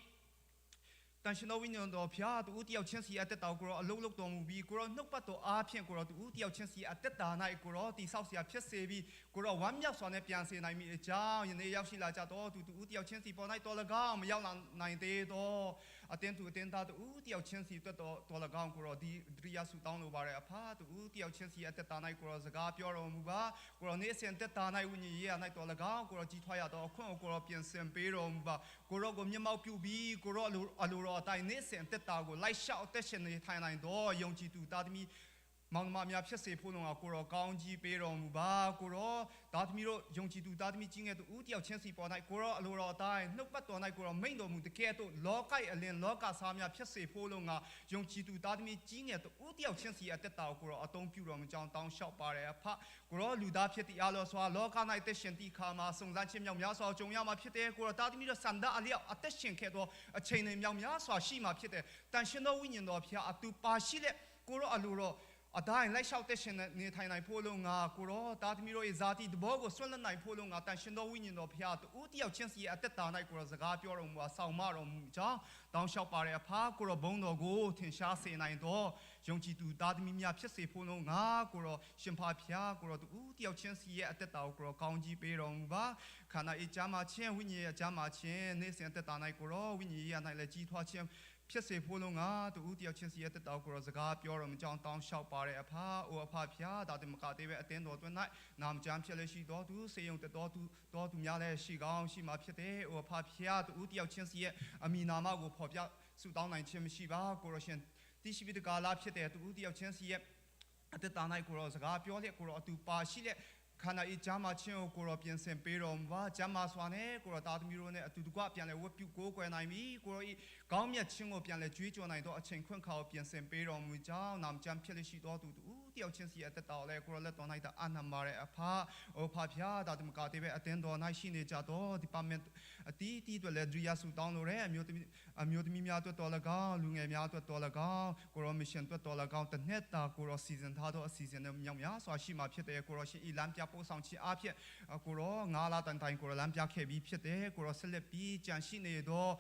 တန်ရှင်တော်ဝိညာဉ်တော်ဖျားတူတယောက်ချင်းစီအသက်တာကိုရောအလုံးလုံးတော်မူပြီးကိုရောနှုတ်ပတ်တော်အားဖြင့်ကိုရောတူတယောက်ချင်းစီအသက်တာ၌ကိုရောတိဆောက်เสียဖြစ်စေပြီးကိုရောဝမ်းမြောက်စွာနဲ့ပြန်စေနိုင်မိအကြောင်းယနေ့ရောက်ရှိလာကြတော့တူတူတယောက်ချင်းစီပေါ်၌တော်၎င်းမရောက်လာနိုင်သေးတော့အတင်းသူအတင်းသားတူတယောက်ချင်းစီတွတ်တော်တော်၎င်းကိုရောဒီဒရိယဆုတောင်းလိုပါရအဖာတူတယောက်ချင်းစီအသက်တာ၌ကိုရောစကားပြောတော်မူပါကိုရောနေ့စဉ်သက်တာ၌ဝိညာဉ်ရေးရ၌တော်၎င်းကိုရောကြီးထွားရတော့အခွင့်ကိုရောပြင်ဆင်ပေးတော်မူပါကိုရောကိုမျက်မှောက်ပြုပြီးကိုရောအလိုအလိုတော်အတိုင်းနေ့စဉ်သက်တာကိုလိုက်လျှောက်အသက်ရှင်နေထိုင်နိုင်တော့ယုံကြည်သူသားသမီးမောင်နှမများဖြစ်စေဖို့လုံအောင်ကိုရောကောင်းကြီးပေးတော်မူပါကိုရောသားသမီးတို့ယုံကြည်သူသားသမီးကြီးငယ်တို့ဦးတယောက်ချင်းစီပေါ်၌ကိုရောအလိုတော်အတိုင်းနှုတ်ပတ်တော်၌ကိုရောမိန့်တော်မူတကယ်တော့လောကရဲ့အလင်းလောကစားများဖြစ်စေဖို့လုံငါယုံကြည်သူသားသမီးကြီးငယ်တို့ဦးတယောက်ချင်းစီအသက်တာကိုရောအတုံးပြုတော်မူကြောင်းတောင်းလျှောက်ပါတယ်အဖကိုရောလူသားဖြစ်တည်အားလို့စွာလောက၌တက်ရှင်တိခါမှာစုံစမ်းခြင်းမြောက်များစွာကြုံရမှာဖြစ်တယ်ကိုရောသားသမီးတို့စန္ဒအလျောက်အသက်ရှင်ခဲ့သောအချိန်တွေမြောက်များစွာရှိမှာဖြစ်တယ်တန်ရှင်သောဝိညာဉ်တော်ဖျားအတူပါရှိလက်ကိုရောအလိုတော်အတိုင်းလိုက်လျှောက်တဲ့ရှင်နေထိုင်နိုင်ဖို့လို့ငါကိုရောတာသမီးတို့ရဲ့ဇာတိတဘောကိုဆွတ်လွတ်နိုင်ဖို့လို့ငါတန်ရှင်တော်ဝိညာဉ်တော်ဖျားတူတယောက်ချင်းစီအသက်တာ၌ကိုရောစကားပြောတော်မူအဆောင်မတော်မူကြောင်းတောင်းလျှောက်ပါရအဖာကိုရောဘုန်းတော်ကိုထင်ရှားစေနိုင်တော်ယုံကြည်သူတာသမီးများဖြစ်စေဖို့လို့ငါကိုရောရှင်ဖာဖျားကိုရောတူတယောက်ချင်းစီရဲ့အသက်တာကိုရောကောင်းကြီးပေးတော်မူပါခန္ဓာဤကြမှာချင်းဝိညာဉ်ရဲ့ကြမှာချင်းနေ့စဉ်အသက်တာ၌ကိုရောဝိညာဉ်ရဲ့၌လည်းကြီးထွားခြင်းဖြစ်စေဖို့လုံးငါတူတယောက်ချင်းစီရဲ့တက်တော်ကိုရောစကားပြောတော်မကြောင်းတောင်းလျှောက်ပါတဲ့အဖာအိုအဖဖျားဒါတင်မကသေးပဲအတင်းတော်တွင်၌နာမကျမ်းဖြစ်လက်ရှိတော်သူစေယုံတက်တော်သူတော်သူများလည်းရှိကောင်းရှိမှာဖြစ်တယ်အိုအဖဖျားတူတယောက်ချင်းစီရဲ့အမိနာမကိုဖော်ပြဆုတောင်းနိုင်ခြင်းမရှိပါကိုရောရှင်တိရှိပိတကာလာဖြစ်တဲ့တူတယောက်ချင်းစီရဲ့အတ္တ၌ကိုရောစကားပြောလက်ကိုရောအတူပါရှိလက်ခန္ဓာဤဂျာမချင်းကိုကိုရောပြင်ဆင်ပေးတော်မူပါဂျာမစွာနဲ့ကိုရောသားသမီးတို့နဲ့အတူတကွပြန်လဲဝတ်ပြုကိုးကွယ်နိုင်ပြီကိုရောဤကောင်းမြတ်ခြင်းကိုပြန်လဲကြွေးကြော်နိုင်သောအချိန်ခွင့်ခါကိုပြင်ဆင်ပေးတော်မူကြောင်းနာမကျမ်းဖြစ်လက်ရှိတော်သူတူတယောက်ချင်းစီအသက်တော်လဲကိုရောလက်တော်၌တာအာနံပါရဲ့အဖာအိုဖာဖျားဒါတမကတေပဲအတင်းတော်၌ရှိနေကြတော့ဒီပါမင်အတီးတီးတွေလဲဒရိယာဆူတောင်းလို့ရဲအမျိုးသမီးအမျိုးသမီးများအတွက်တော်၎င်းလူငယ်များအတွက်တော်၎င်းကိုရောမစ်ရှင်အတွက်တော်၎င်းတနှစ်တာကိုရောစီစဉ်ထားသောအစီအစဉ်တွေမြောက်များစွာရှိမှာဖြစ်တယ်ကိုရောရှင်ဤလမ်းပြပို့ဆောင်ခြင်းအဖြစ်ကိုရောငါလာတန်တိုင်ကိုရောလမ်းပြခဲ့ပြီးဖြစ်တယ်ကိုရောဆက်လက်ပြီးကြံရှိနေသော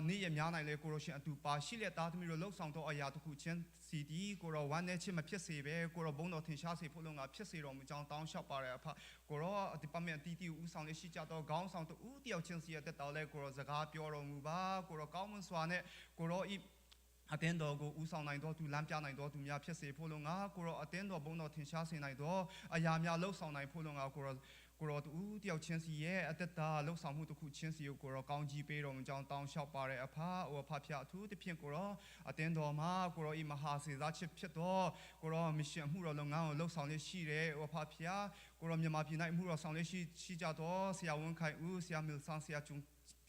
နေ့ရက်များနိုင်လေကိုရောရှင်အတူပါရှိလက်သားသမီးတို့လှုပ်ဆောင်သောအရာတစ်ခုချင်းစီဒီကိုရောဝမ်းနေခြင်းမဖြစ်စေပဲကိုရောဘုန်းတော်ထင်ရှားစေဖို့လုံငါဖြစ်စေတော်မူကြောင်းတောင်းလျှောက်ပါရအဖကိုရောဒီပမင်တီတီဦးဆောင်လေးရှိကြတော့ခေါင်းဆောင်တူတယောက်ချင်းစီရဲ့တက်တော်လဲကိုရောစကားပြောတော်မူပါကိုရောကောင်းမွန်စွာနဲ့ကိုရောဤအတင်းတော်ကိုဦးဆောင်နိုင်တော်သူလမ်းပြနိုင်တော်သူများဖြစ်စေဖို့လုံငါကိုရောအတင်းတော်ဘုန်းတော်ထင်ရှားစေနိုင်တော်အရာများလှုပ်ဆောင်နိုင်ဖို့လုံငါကိုရောကိုရောတူတယောက်ချင်းစီရဲ့အသက်တာလှုပ်ဆောင်မှုတစ်ခုချင်းစီကိုကိုရောကောင်းကြီးပေးတော်မူကြောင်းတောင်းလျှောက်ပါတဲ့အဖအိုအဖဖျားအထူးသဖြင့်ကိုရောအတင်းတော်မှာကိုရောဤမဟာစေစားချစ်ဖြစ်တော်ကိုရောမရှင်မှုတော်လုပ်ငန်းကိုလှုပ်ဆောင်လေးရှိတယ်အိုအဖဖျားကိုရောမြန်မာပြည်၌မှုတော်ဆောင်လေးရှိရှိကြတော်ဆရာဝန်ခိုင်ဦးဆရာမီလ်ဆန်ဆရာကျုံ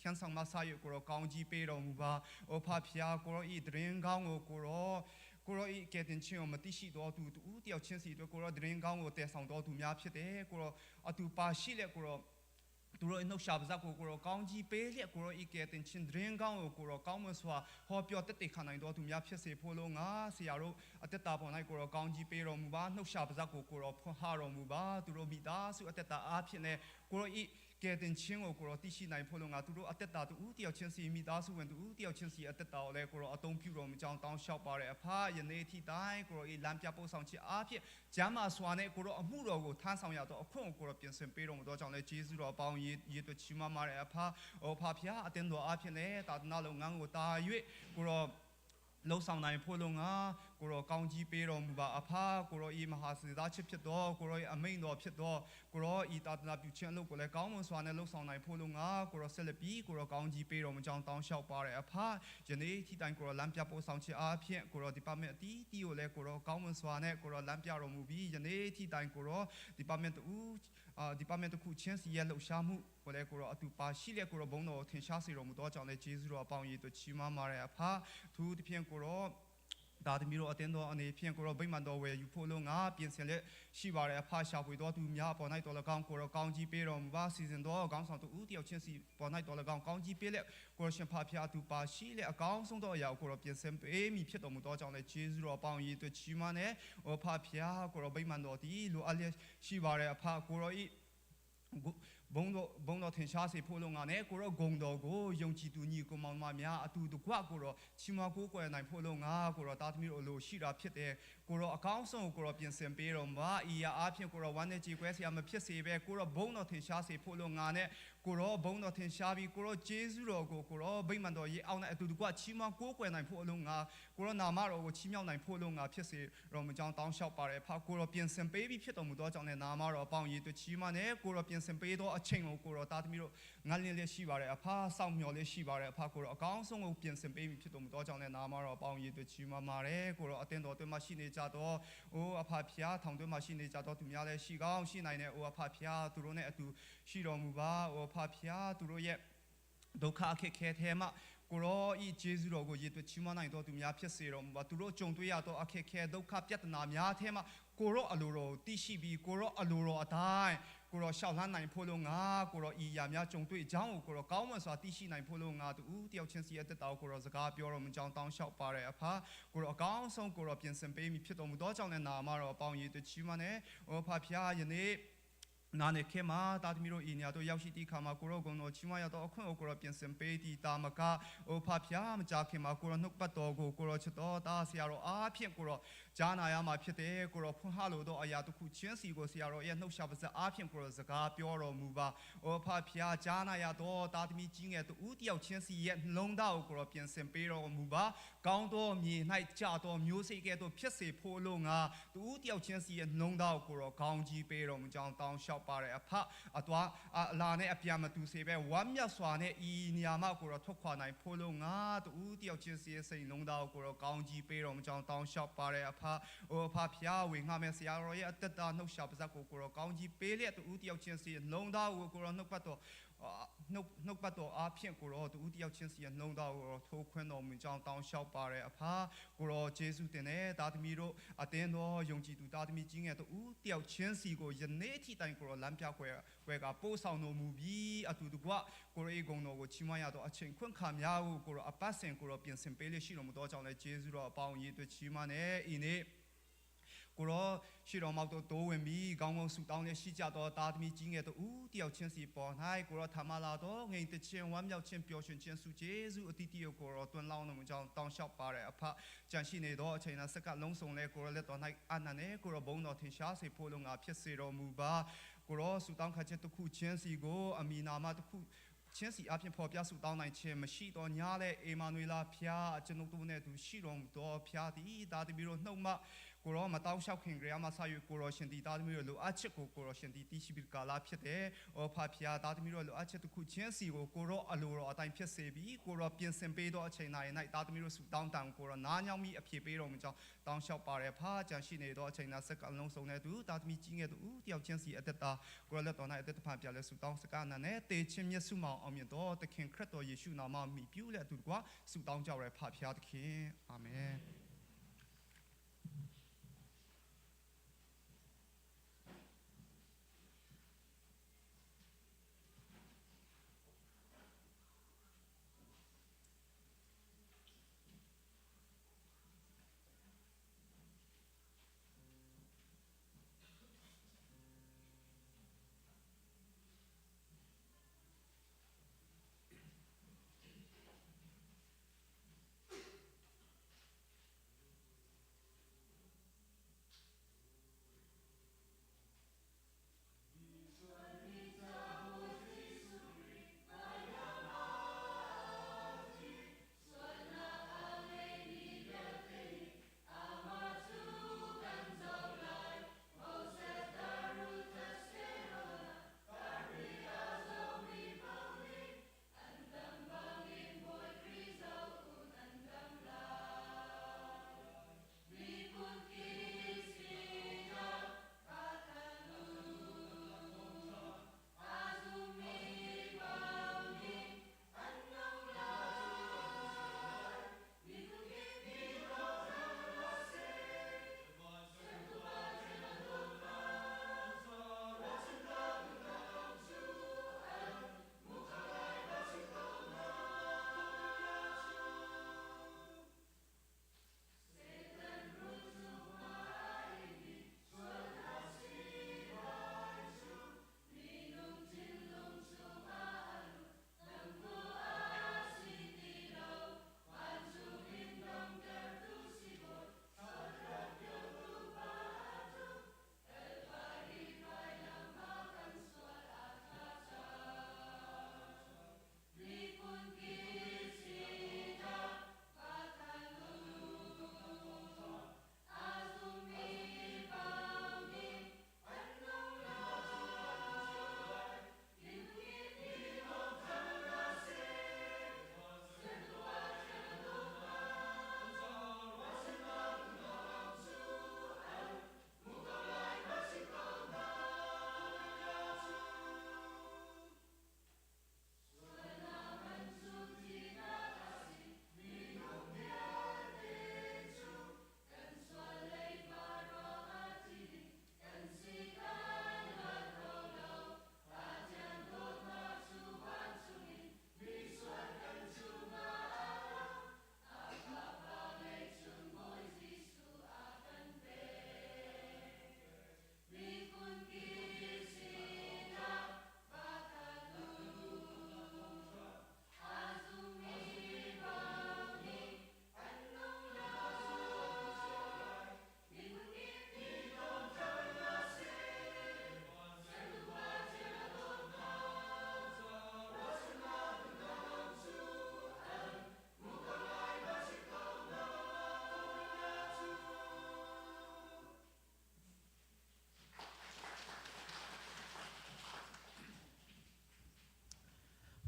天上မဆာယကိုရောကောင်းကြီးပေးတော်မူပါအိုဖဖျားကိုရောဤတရင်ကောင်းကိုကိုရောကိုရောဤကဲတင်ချင်းကိုမတိရှိတော်သူတူတယောက်ချင်းစီတို့ကိုရောတရင်ကောင်းကိုတည်ဆောင်တော်သူများဖြစ်တယ်ကိုရောအတူပါရှိလက်ကိုရောသူတို့နှုတ်ရှာပါဇက်ကိုကိုရောကောင်းကြီးပေးလျက်ကိုရောဤကဲတင်ချင်းဒရင်ကောင်းကိုကိုရောကောင်းမွန်စွာဟောပြောတက်တေခံနိုင်တော်သူများဖြစ်စေဖို့လို့ငါဆရာတို့အသက်တာပေါ်၌ကိုရောကောင်းကြီးပေးတော်မူပါနှုတ်ရှာပါဇက်ကိုကိုရောဖွင့်ဟတော်မူပါသူတို့မိသားစုအသက်တာအားဖြင့်လည်းကိုရောဤကဲတင်ချင်းကိုကိုရောတိရှိနိုင်ဖို့လို့ငါသူတို့အသက်တာတူတယောက်ချင်းစီမိသားစုဝင်တူတယောက်ချင်းစီအသက်တာကိုလည်းကိုရောအတုံးပြုတော်မူကြောင်းတောင်းလျှောက်ပါတဲ့အဖယနေ့ထိတိုင်းကိုရောဤလမ်းပြပို့ဆောင်ခြင်းအားဖြင့်ဂျမ်းမာစွာနဲ့ကိုရောအမှုတော်ကိုထမ်းဆောင်ရတော့အခွင့်ကိုကိုရောပြင်ဆင်ပေးတော်မူသောကြောင့်လည်းဂျေဇုတော်အပေါင်းရေးရေးတွချီးမွမ်းပါတဲ့အဖအိုဖဖျားအတင်းတော်အားဖြင့်လည်းတာသနာလုပ်ငန်းကိုတာ၍ကိုရောလှုပ်ဆောင်နိုင်ဖို့လုံငါကိုရောကောင်းကြီးပေးတော်မူပါအဖကိုရောဤမဟာစေသားချစ်ဖြစ်တော်ကိုရောဤအမိန်တော်ဖြစ်တော်ကိုရောဤတာသနာပြုခြင်းအလုပ်ကိုလည်းကောင်းမွန်စွာနဲ့လှုပ်ဆောင်နိုင်ဖို့လုံငါကိုရောဆက်လက်ပြီးကိုရောကောင်းကြီးပေးတော်မူကြောင်းတောင်းလျှောက်ပါရအဖယနေ့ထိတိုင်ကိုရောလမ်းပြပို့ဆောင်ခြင်းအားဖြင့်ကိုရောဒီပါမက်အတီးတီကိုလည်းကိုရောကောင်းမွန်စွာနဲ့ကိုရောလမ်းပြတော်မူပြီးယနေ့ထိတိုင်ကိုရောဒီပါမက်တူအာဒီပါမက်တခုချင်းစီရဲ့လှုပ်ရှားမှုကိုလည်းကိုရောအတူပါရှိလက်ကိုရောဘုန်းတော်ထင်ရှားစေတော်မူသောကြောင့်လည်းဂျေဇုတော်အပေါင်းရေးတို့ချီးမွမ်းပါရအဖသူတဖြင့်ကိုရောဒါသမီးတို့အတင်းတော်အနေဖြင့်ကိုရောဗိမာန်တော်ဝယ်ယူဖို့လို့ငါပြင်ဆင်လက်ရှိပါတယ်အဖရှာဖွေတော်သူများပေါ်၌တော်၎င်းကိုရောကောင်းကြီးပေးတော်မူပါစီစဉ်တော်ကောင်းဆောင်သူဦးတယောက်ချင်းစီပေါ်၌တော်၎င်းကောင်းကြီးပေးလက်ကိုရောရှင်ဖဖျားသူပါရှိလက်အကောင်းဆုံးသောအရာကိုရောပြင်ဆင်ပေးမိဖြစ်တော်မူသောကြောင့်လည်းဂျေဇုတော်ပေါင်းရေးတို့ချီးမွမ်းတဲ့ဟောဖဖျားကိုရောဗိမာန်တော်ဒီလိုအလျက်ရှိပါတယ်အဖကိုရောဤ ဘုံတော်ဘုံတော်ထင်ရှားစေဖို့လုံငါနဲ့ကိုရောဂုံတော်ကိုယုံကြည်သူညီကိုမောင်မများအတူတကွကိုရောချီးမွမ်းကိုးကွယ်နိုင်ဖို့လုံငါကိုရောတာသမီးတို့အလိုရှိတာဖြစ်တယ်ကိုရောအကောင်းဆုံးကိုရောပြင်ဆင်ပေးတော်မှာဤရာအားဖြင့်ကိုရောဝမ်းနဲ့ကြည်ကွဲစရာမဖြစ်စေပဲကိုရောဘုံတော်ထင်ရှားစေဖို့လုံငါနဲ့ကိုရောဘုံတော်ထင်ရှားပြီးကိုရောဂျေဇုတော်ကိုကိုရောဗိမာန်တော်ရေအောင်နဲ့အတူတကွချီးမွမ်းကိုးကွယ်နိုင်ဖို့အလုံးငါကိုရောနာမတော်ကိုချီးမြှောက်နိုင်ဖို့လုံငါဖြစ်စေတော်မူကြောင်းတောင်းလျှောက်ပါတယ်ဖကိုရောပြင်ဆင်ပေးပြီးဖြစ်တော်မူသောကြောင့်လည်းနာမတော်အပေါင်းရေတွချီးမွမ်းနဲ့ကိုရောပြင်ဆင်ပေးသောအချိန်ကိုကိုရောတာသမီးတို့ငတ်လင်းလေးရှိပါတယ်အဖစောင့်မျှော်လေးရှိပါတယ်အဖကိုရောအကောင်းဆုံးကိုပြင်ဆင်ပေးပြီးဖြစ်တော်မူသောကြောင့်လည်းနာမတော်အပေါင်းရေတွချီးမွမ်းပါတယ်ကိုရောအသင်းတော်တွင်မှရှိနေကြတော့အိုးအဖဖျားထောင်တွင်မှရှိနေကြတော့သူများလည်းရှိကောင်းရှိနိုင်တဲ့အိုးအဖဖျားသူတို့နဲ့အတူရှိတော်မူပါအိုးအဖဖျားသူတို့ရဲ့ဒုက္ခအခက်ခဲထဲမှာကိုရောဤဂျေဇုတော်ကိုရည်သွချီးမွမ်းနိုင်တော်သူများဖြစ်စေတော်မူပါသူတို့ကြုံတွေ့ရသောအခက်ခဲဒုက္ခပြဿနာများထဲမှာကိုရောအလိုတော်သိရှိပြီးကိုရောအလိုတော်အတိုင်းကိုရောရှောက်လှမ်းနိုင်ဖို့လို့ငါကိုရောဤရာများကြုံတွေ့ကြောင်းကိုကိုရောကောင်းမွန်စွာသိရှိနိုင်ဖို့လို့ငါတူတယောက်ချင်းစီရဲ့တက်တော်ကိုရောစကားပြောတော်မူကြောင်းတောင်းလျှောက်ပါရအဖကိုရောအကောင်းဆုံးကိုရောပြင်ဆင်ပေးမိဖြစ်တော်မူသောကြောင့်လည်းနာမတော်အပေါင်းရည်သွချီးမွမ်းတဲ့အိုဖဖျားယနေ့နာနေခေမာတာသမီတို့ဤညာတို့ရောက်ရှိသည့်ခါမှာကိုရောကုံတော်ချီးမွမ်းရသောအခွင့်ကိုကိုရောပြင်ဆင်ပေးသည့်တာမကအိုဖဖျားမကြခင်မှာကိုရောနှုတ်ပတ်တော်ကိုကိုရောချစ်တော်တာဆရာတော်အားဖြင့်ကိုရောကြားနာရမှာဖြစ်တယ်ကိုရောဖွင့်ဟလိုသောအရာတစ်ခုချင်းစီကိုဆရာတော်ရဲ့နှုတ်ရှာပါစအားဖြင့်ကိုရောစကားပြောတော်မူပါအိုဖဖျားကြားနာရသောတာသမီကြီးငယ်တူတယောက်ချင်းစီရဲ့နှလုံးသားကိုကိုရောပြင်ဆင်ပေးတော်မူပါကောင်းသောမြေ၌ကြသောမျိုးစိတ်ကဲ့သို့ဖြစ်စေဖို့လို့ငါတူတယောက်ချင်းစီရဲ့နှလုံးသားကိုကိုရောကောင်းကြီးပေးတော်မူကြောင်းတောင်းလျှောက်ပါရအဖအသွားအလာနဲ့အပြန်မတူစေပဲဝမ်းမြောက်စွာနဲ့ဤနေရာမှာကိုရောထွက်ခွာနိုင်ဖို့လို့ငါတူတယောက်ချင်းစီရဲ့စိတ်လုံးသားကိုရောကောင်းကြီးပေးတော်မူကြောင်းတောင်းလျှောက်ပါရအဖအိုအဖဖျားဝေငှမဲ့ဆရာတော်ရဲ့အသက်တာနှုတ်ရှာပါဇက်ကိုကိုရောကောင်းကြီးပေးလျက်တူတယောက်ချင်းစီရဲ့နှလုံးသားကိုကိုရောနှုတ်ပတ်တော်နှုတ်နှုတ်ပတ်တော်အားဖြင့်ကိုရောတူတယောက်ချင်းစီရဲ့နှလုံးသားကိုရောထိုးခွင်းတော်မူကြောင်းတောင်းလျှောက်ပါရအဖကိုရောဂျေဇုတင်တဲ့သားသမီးတို့အတင်းတော်ယုံကြည်သူသားသမီးကြီးငယ်တူတယောက်ချင်းစီကိုယနေ့ထိတိုင်ကိုရောလမ်းပြခွဲခွဲကပို့ဆောင်တော်မူပြီးအတူတကွကိုရောအေဂုံတော်ကိုချီးမွမ်းရသောအချိန်ခွင့်ခါများကိုကိုရောအပတ်စဉ်ကိုရောပြင်ဆင်ပေးလျက်ရှိတော်မူသောကြောင့်လည်းဂျေဇုတော်အပေါင်းရေးအတွက်ချီးမွမ်းတဲ့ဤနေ့ကိုရောရှိတော်မောက်တို့တိုးဝင်ပြီးကောင်းကောင်းဆူတောင်းလျက်ရှိကြသောတာသမီကြီးငယ်တို့ဦးတယောက်ချင်းစီပေါ်၌ကိုရောထာမလာတော်ငိန်တချင်းဝမ်းမြောက်ခြင်းပျော်ရွှင်ခြင်းစုဂျေဇုအတိတိကိုရောတွန်းလောင်းတော်မူကြောင်းတောင်းလျှောက်ပါရအဖကြံရှိနေသောအချိန်၌စက္ကလုံးစုံလဲကိုရောလက်တော်၌အာနန္နဲ့ကိုရောဘုန်းတော်ထင်ရှားစေဖို့လုံငါဖြစ်စေတော်မူပါကိုရောဆူတောင်းခါချက်တစ်ခုချင်းစီကိုအမိနာမတစ်ခုချင်းစီအပြင်ဖော်ပြဆုတောင်းနိုင်ခြင်းမရှိတော့ညာလဲအေမာနွေလာဖျားကျွန်ုပ်တို့နဲ့သူရှိတော်မူသောဖျားသည်ဒါတမီတို့နှုတ်မှကိုရောမတောင်းလျှောက်ခင်ကြရမှာဆာယူကိုရောရှင်ဒီတာသမီးတို့လိုအပ်ချက်ကိုကိုရောရှင်ဒီတီရှိပြီးကာလာဖြစ်တယ်။အော်ဖာဖျားတာသမီးတို့လိုအပ်ချက်တစ်ခုချင်းစီကိုကိုရောအလိုတော်အတိုင်းဖြစ်စေပြီးကိုရောပြင်ဆင်ပေးသောအချိန်တိုင်း၌တာသမီးတို့ဆုတောင်းတန်ကိုရောနားညောင်းမိအဖြစ်ပေးတော်မူကြောင်းတောင်းလျှောက်ပါရဖာကြံရှိနေသောအချိန်၌စကအလုံးစုံတဲ့သူတာသမီးကြီးငယ်သူတယောက်ချင်းစီအသက်တာကိုရောလက်တော်၌အသက်တဖန်ပြလဲဆုတောင်းစကားနာနဲ့တေချင်းမြတ်စုမောင်အောင်မြင်တော်သခင်ခရစ်တော်ယေရှုနာမမိပြုလက်သူကွာဆုတောင်းကြရဖာဖျားသခင်အာမင်။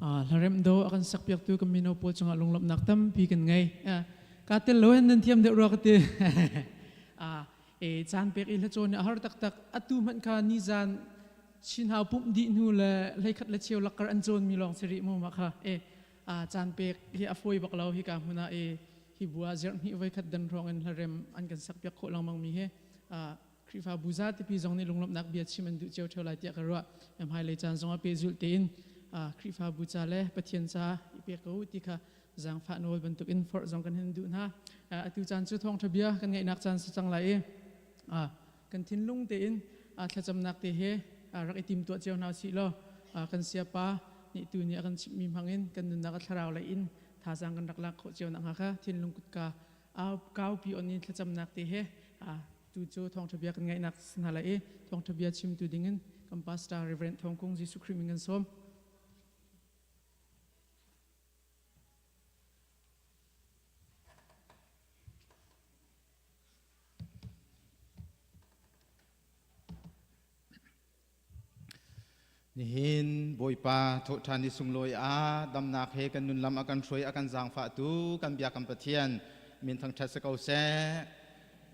Hlarem do a kan sakpiaktu kan mino pawl cungah lunglawmhnak tampi kan ngei. Ka tel lo hin nan thiam deuh rua ka ti. E caan pek i hlacawn a har taktak. Atu hmanh kha nizan Chinhau pumh dih hnu le hleikhat le cheu lakkar an cawn mi lawng si rih mu ma kha. E caan pek hi a fawi bak lo hi ka hmun ah e hi bu ah zerh hnih voi khat dan hrawng in hlarem an kan sakpiak khawh lengmang mi hi Khrihfabu zapi zong nih lunglawmhnak bia chim an duh cio ṭheo lai tiah ka ruah. Hmailei caan zongah pehzulh tein Khrihfabu ca le Pathian ca i pe ko ti kha zaangfah nawl bantukin forh zong kan hin duh hna. Atu caan cu thawngṭha bia kan ngaihnak caan si cang lai i kan thinlung tein thlacamnak te he rak i timtuah cio hna usih law kan siapa nih tu nih a kan chimhmi hmangin kan nunnak a thlarau lei in thazaang kan rak lak khawh cio nakhnga kha thinlung kutka kaupi on in thlacamnak te he tu cu thawngṭha bia kan ngaihnak si hna lai i thawngṭha bia chimtu dingin kan pastor Reverend Thawng Kung Jesuh Khrih min kan sawm. Nihin Bawipa thawhṭhan ni sunglawi ah damnak he kan nun lam a kan hruai a kan zaangfahtu kan bia kan Pathian min thangṭhat si ko seh.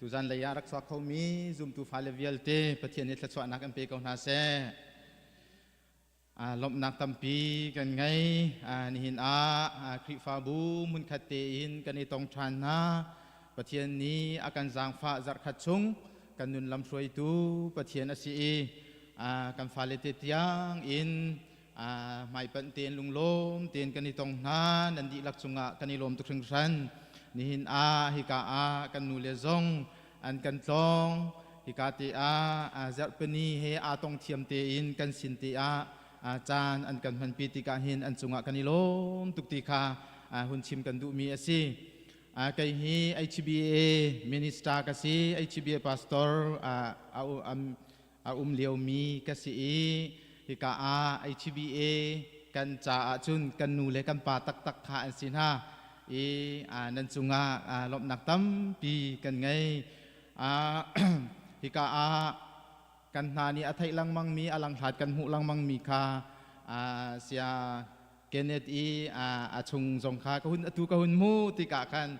Tuzan lei ah rak chuak khomi zumtu fale vialte Pathian nih thluachuahnak in pe ko hna seh. Lawmhnak tampi kan ngei. Nihin ah Khrihfabu hmunkhat tein kan i tong ṭhan hna. Pathian nih a kan zaangfah zarhkhat chung kan nun lam hruaitu Pathian a si i kan fale te tiang in hmaipanh tein lunglawm tein kan i tong hna. Nan dihlak cungah kan i lawm tuk hringhran. Nihin ah hika ah kan nu le zong an kan tlawng. Hika te ah zarhpini he aa tong thiam tein kan sin te ah caan an kan hmanpi tikah hin an cungah kan i lawm tuk ti kha hun chim kan duhmi a si. Kei hi HBA minister ka si. HBA pastor a um liomi ka si i hika ah HBA kan caah cun kan nu le kan pa taktak kha an si hna i nan cungah lawmhnak tampi kan ngei. Hika ah kan hna nih a theih lengmangmi, a langhlat kan hmuh lengmangmi kha sia Kenneth i a chung zong kha ka hun atu ka hun hmu tikah khan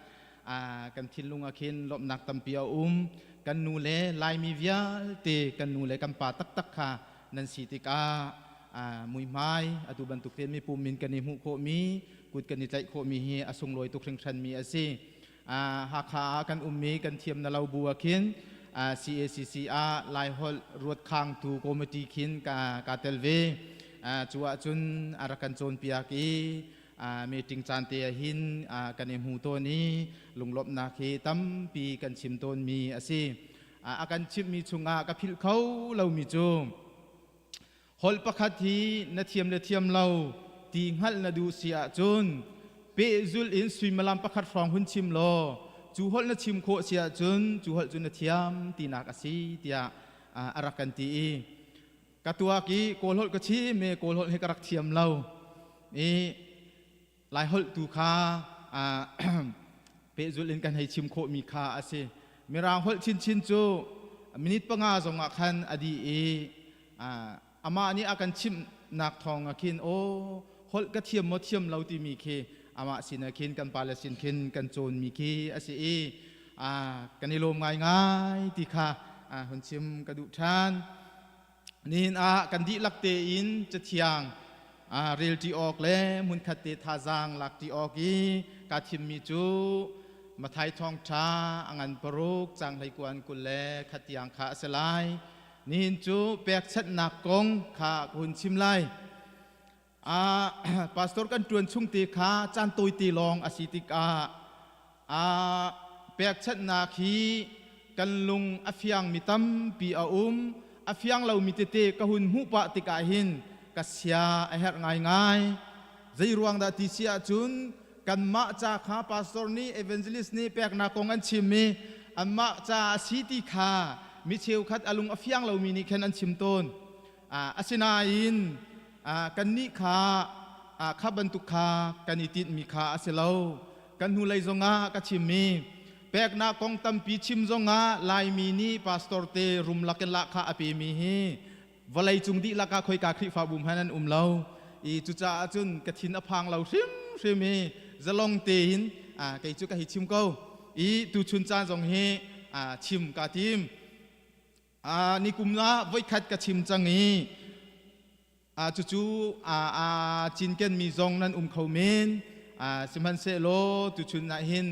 kan thinlung ah khin lawmhnak tampi a um. Kan nu le Laimi vialte kan nu le kan pa taktak kha nan si tikah muihmai atu bantuk tein mipum min kan i hmuh khawhmi, kut kan i tlaih khawhmi hi a sunglawi tuk hringhranmi a si. Hakha ah kan ummi kan thiam na lo bu ah khin CACC ah Laiholh ruatkhangtu committee khin ka tel ve. Cu ahcun a rak kan cawnpiak i meeting caan te ah hin kan i hmu tawn i lunglawmhnak hi tampi kan chim tawnmi a si. A kan chimhmi chungah ka philh kho lomi cu holh pakhat hi na thiam le thiam lo ti hngalh na duh si ahcun pehzulh in suimilam pakhat hrawng hun chim law cu holh na chim khawh si ahcun cu holh cu na thiam tinak a si tiah a rak kan ti i ka tuak i Kawl holh ka chim i Kawl holh hi ka rak thiam lo i Lai holh tu kha pehzulh in kan hei chim khawhmi kha a si. Mirang holh chinchin cu minute 5 zongah khan a dih i amah nih a kan chimhnak thawng ah khin aw holh ka thiam maw thiam lo timi khi amah sin ah khin kan pale sin khin kan cawnmi khi a si i kan i lawm ngaingai ti kha hun chim ka duh ṭhan. Nihin ah kan dihlak tein Cathiang relṭi awk le hmunkhat te thazaang lakṭi awk i kaa thimmi cu Matthai Thawngṭha a ngan 6 caang 21 tiang kha a si lai. Nihin cu pekchanhnak kong kha ka hun chim lai. Pastor kan ṭuan chung te kha caan tawite lawng a si tikah pekchanhnak hi kan lung a fiangmi tampi a um. A fiang lomi tete ka hun hmuh pah tikah hin ka sia a herh ngaingai. Zei ruang dah ti si ahcun kanmah ca kha pastor nih evangelist nih peknak kong an chim i anmah ca a si ti kha mi cheukhat a lung a fiang lomi nih khan an chim tawn. Asinain kannih kha kha bantuk kha kan i tinhmi kha a si lo. Kan hnulei zongah ka chimmi peknak kong tampi chim zongah Laimi nih pastor te rum lakin lahkhah a pemi hi vawleicung dihlak ah khoika Khrihfabu hmanh an um lo. I cucaah cun ka thin a phang lo hrimhrim i zalong tein kei cu ka hei chim ko. I tuchun caan zong hi chim kaa tim. Nikum ah voikhat ka chim cang i cucu aa cinkenmi zong nan um kho men. Sihmanhsehlaw tuchun ah hin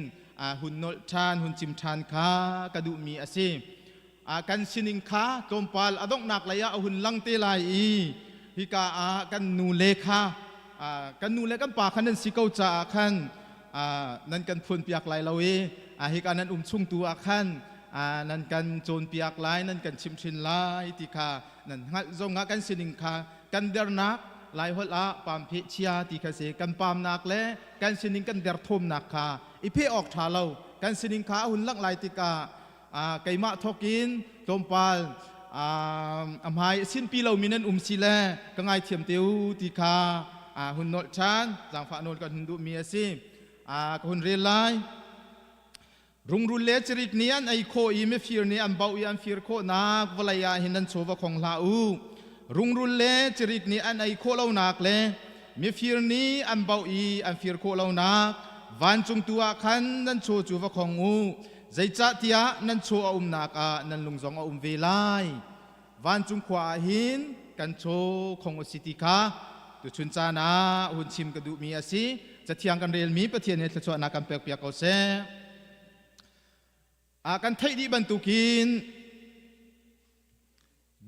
hun nolh ṭhan, hun chim ṭhan kha ka duhmi a si. Kan sining kha tlawmpal a donghnak lei ah a hun lang te lai i hika ah kan nu le kha kan nu le kan pa kha nan si ko caah khan nan kan phunpiak lai lo i hika nan um chung tu ah khan nan kan cawnpiak lai, nan kan chimhhrin lai ti kha nan hngalh zong ah kan sining kha kan dernak Laiholh ah pam pheh chia ti kha si kan pamnak le kan sining kan derthawmnak kha i pheh awk ṭha lo kan sining kha a hun langh lai tikah keimah thawkin tlawmpal a hmai a sinpi lomi nan um si le ka ngaithiam te u ti kha hun nolh ṭhan zaangfah nawl kan hun duhmi a si. Ka hun rel lai. Rungrul le cirik nih an ei khawh i mifir nih an bauh i an fir khawhnak vawlei ah hin nan chaw va khong hlah u. Rungrul le cirik nih an ei khawh lonak le mifir nih an bauh i an fir khawh lonak vancung tu ah khan nan chaw cu va khong u. Zeicahtiah nan chaw a umnak ah nan lung zong a um ve lai. Vancung khua ah hin kan chaw khong u si ti kha tuchun caan ah hun chim ka duhmi a si. Cathiang kan relmi Pathian he thluachuahnak kan pekpiak ko seh. Kan theih dih bantukin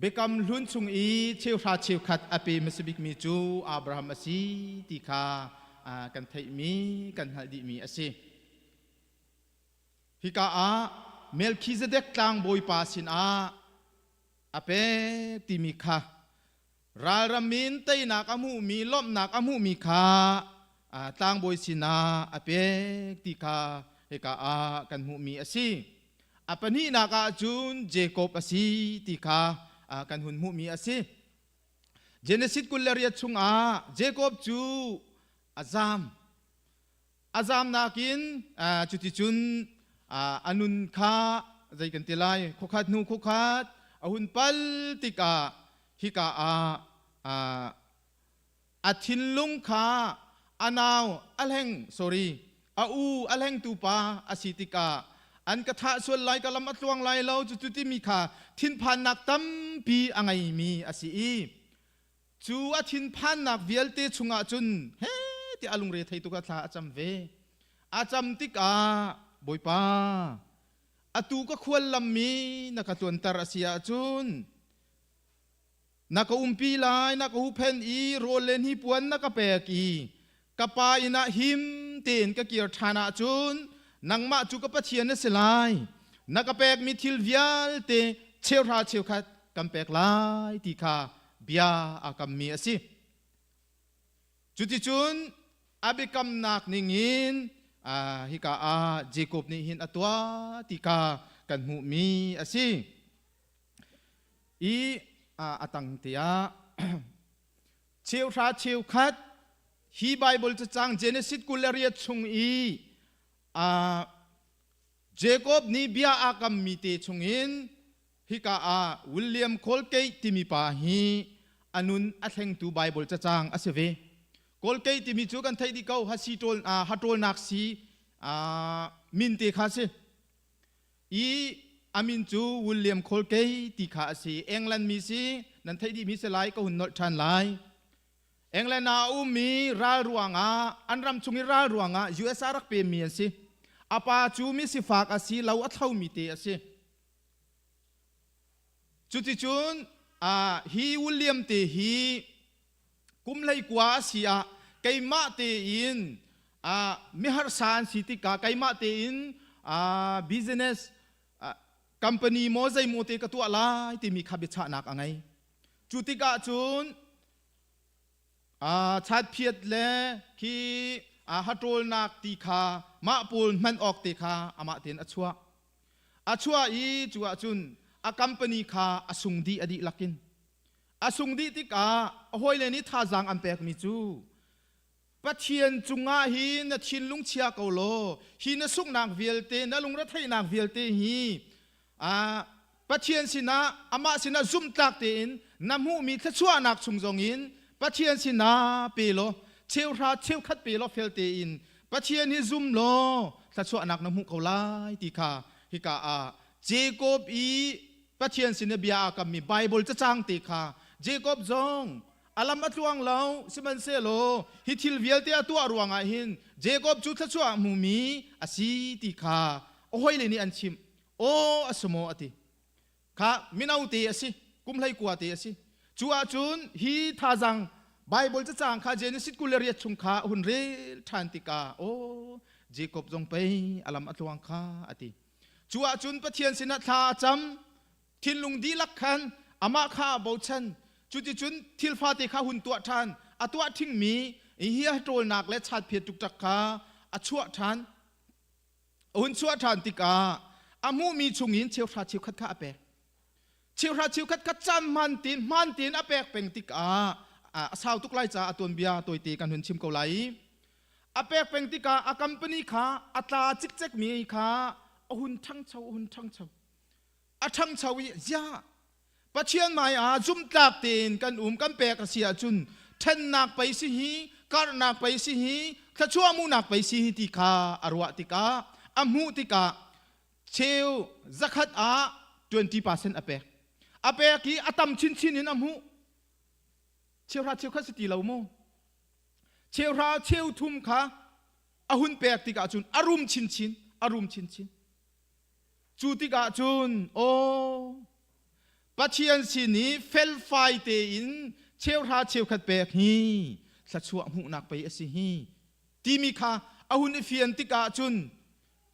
Biakam Hlun chung i cheuhra cheukhat a pe hmasa bikmi cu Abraham a si ti kha kan theihmi, kan hngalh dihmi a si. Hika ah Melkhizedek tlangbawipa sinah a pek timi kha ralram in teinak a hmuhmi, lawmhnak a hmuhmi kha tlangbawi sinah a pek ti kha hika ah kan hmuhmi a si. A pahnihnak ah cun Jacob a si ti kha kan hun hmuhmi a si. Genesis 28 chungah Jacob cu a zaam. A zaamnak in cuticun a nun kha zei kan ti lai khuakhat hnu khuakhat a hun pal tikah hika ah a thinlung kha a nau a hleng sorry a u a hlengtu pa a si tikah an ka thah sual lai ka lam a tluang lai lo cucu timi kha thinphannak tampi a ngeimi a si i Cu a thinphannak vialte chungah cun he tiah a lungre thei tuk ah thla a cam ve. A cam tikah Bawipa, atu ka khual lammi na ka tluanter a si ahcun na ka umpi lai, na ka huhphenh i rawl le hnipuan na ka pek i ka pa inn ah him tein ka kir ṭhan ahcun nangmah cu ka Pathian na si lai. Na ka pekmi thil vialte cheuhra cheukhat kan pek lai ti kha bia aa kammi a si. Cuticun a biakamnak ningin hika ah Jakob nih hin a tuah ti kha kan hmuhmi a si. I a tang tiah cheuhra cheukhat hi Bible cacang Genesis 28 chung i Jacob nih bia aa kammi te chungin hika ah William Colgate timi pa hi a nun a thlengtu Bible cacang a si ve. Colgate timi cu kan theih dih ko hasi ṭawl haṭawlnak si min te kha si. I a min cu William Colgate ti kha a si. England mi si nan theih dihmi si lai ka hun nolh ṭhan lai. England ah a ummi ral ruangah an ram chung i ral ruangah US ah rak pemmi an si. A pa cu mi sifak a si lo a thlomi te a si. Cuticun hi William te hi kum 19 a si ah keimah tein miharsa an si tikah keimah tein business company maw zeimaw te ka tuah lai timi kha biachahnak a ngei. Cu tikah cun Chatphiat le khi haṭawlnak ti kha mah pawl hman awk te kha amah tein a chuah. A chuah i cu ahcun a company kha a sung dih a dihlak in. A sung dih tikah a hawile nih thazaang an pekmi cu Pathian cungah hi na thinlung chia ko law hi na sunghnak vialte na lungretheihnak vialte hi Pathian sinah amah sinah zumhtlak tein na hmuhmi thluachuahnak chung zongin Pathian sinah pe law cheuhra cheukhat pe law fel tein Pathian hi zum law thluachuahnak na hmuh ko lai ti kha hika ah Jacob i Pathian sin i bia aa kammi Bible cacang te kha Jacob zong a lam a tluang lo sihmanhsehlaw hi thil vialte a tuah ruangah hin Jacob cu thluachuah a hmumi a si ti kha a hawile nih an chimh. Aw a si maw a ti. Kha mino te a si, kum 19 te a si. Cu ahcun hi thazang Bible cacang kha Genesis 28 chung kha a hun rel ṭhan tikah aw Jacob zong pei a lam a tluang kha a ti. Cu ahcun Pathian sinah thla a cam, thinlung dihlak khan amah kha a bochan. Cuticun thil fate kha hun tuah ṭhan, a tuah ṭhingmi hi a ṭawlnak le chatphiat ṭukṭak kha a chuah ṭhan. A hun chuah ṭhan tikah a hmuhmi chungin cheuhra cheukhat kha a pek. Cheuhra cheukhat kha caan hmaan tein hmaan tein a pek peng tikah a sau tuk lai caah a tuanbia tawite kan hun chim ko lai. A pek peng tikah a company kha a tla cikcekmi kha a hun ṭhangcho, a hun ṭhangcho. A ṭhangcho i ziah Pathian hmai ah zumhtlak tein kan um kan pek a si ahcun ṭhennak pei si hi karhnak pei si hi thluachuah hmuhnak pei si hi ti kha a ruah tikah a hmuh tikah cheu zakhat ah 20% a pek a pek i a tam chinchin in a hmuh cheuhra cheukhat si ti lo mu cheuhra cheu thum kha a hun pek tikah cun a rum chinchin a rum chinchin Cu tikah cun aw Pathian sin i felfai tein cheuhra cheukhat pek hi thluachuah hmuhnak pei a si hi timi kha a hun i fian tikah cun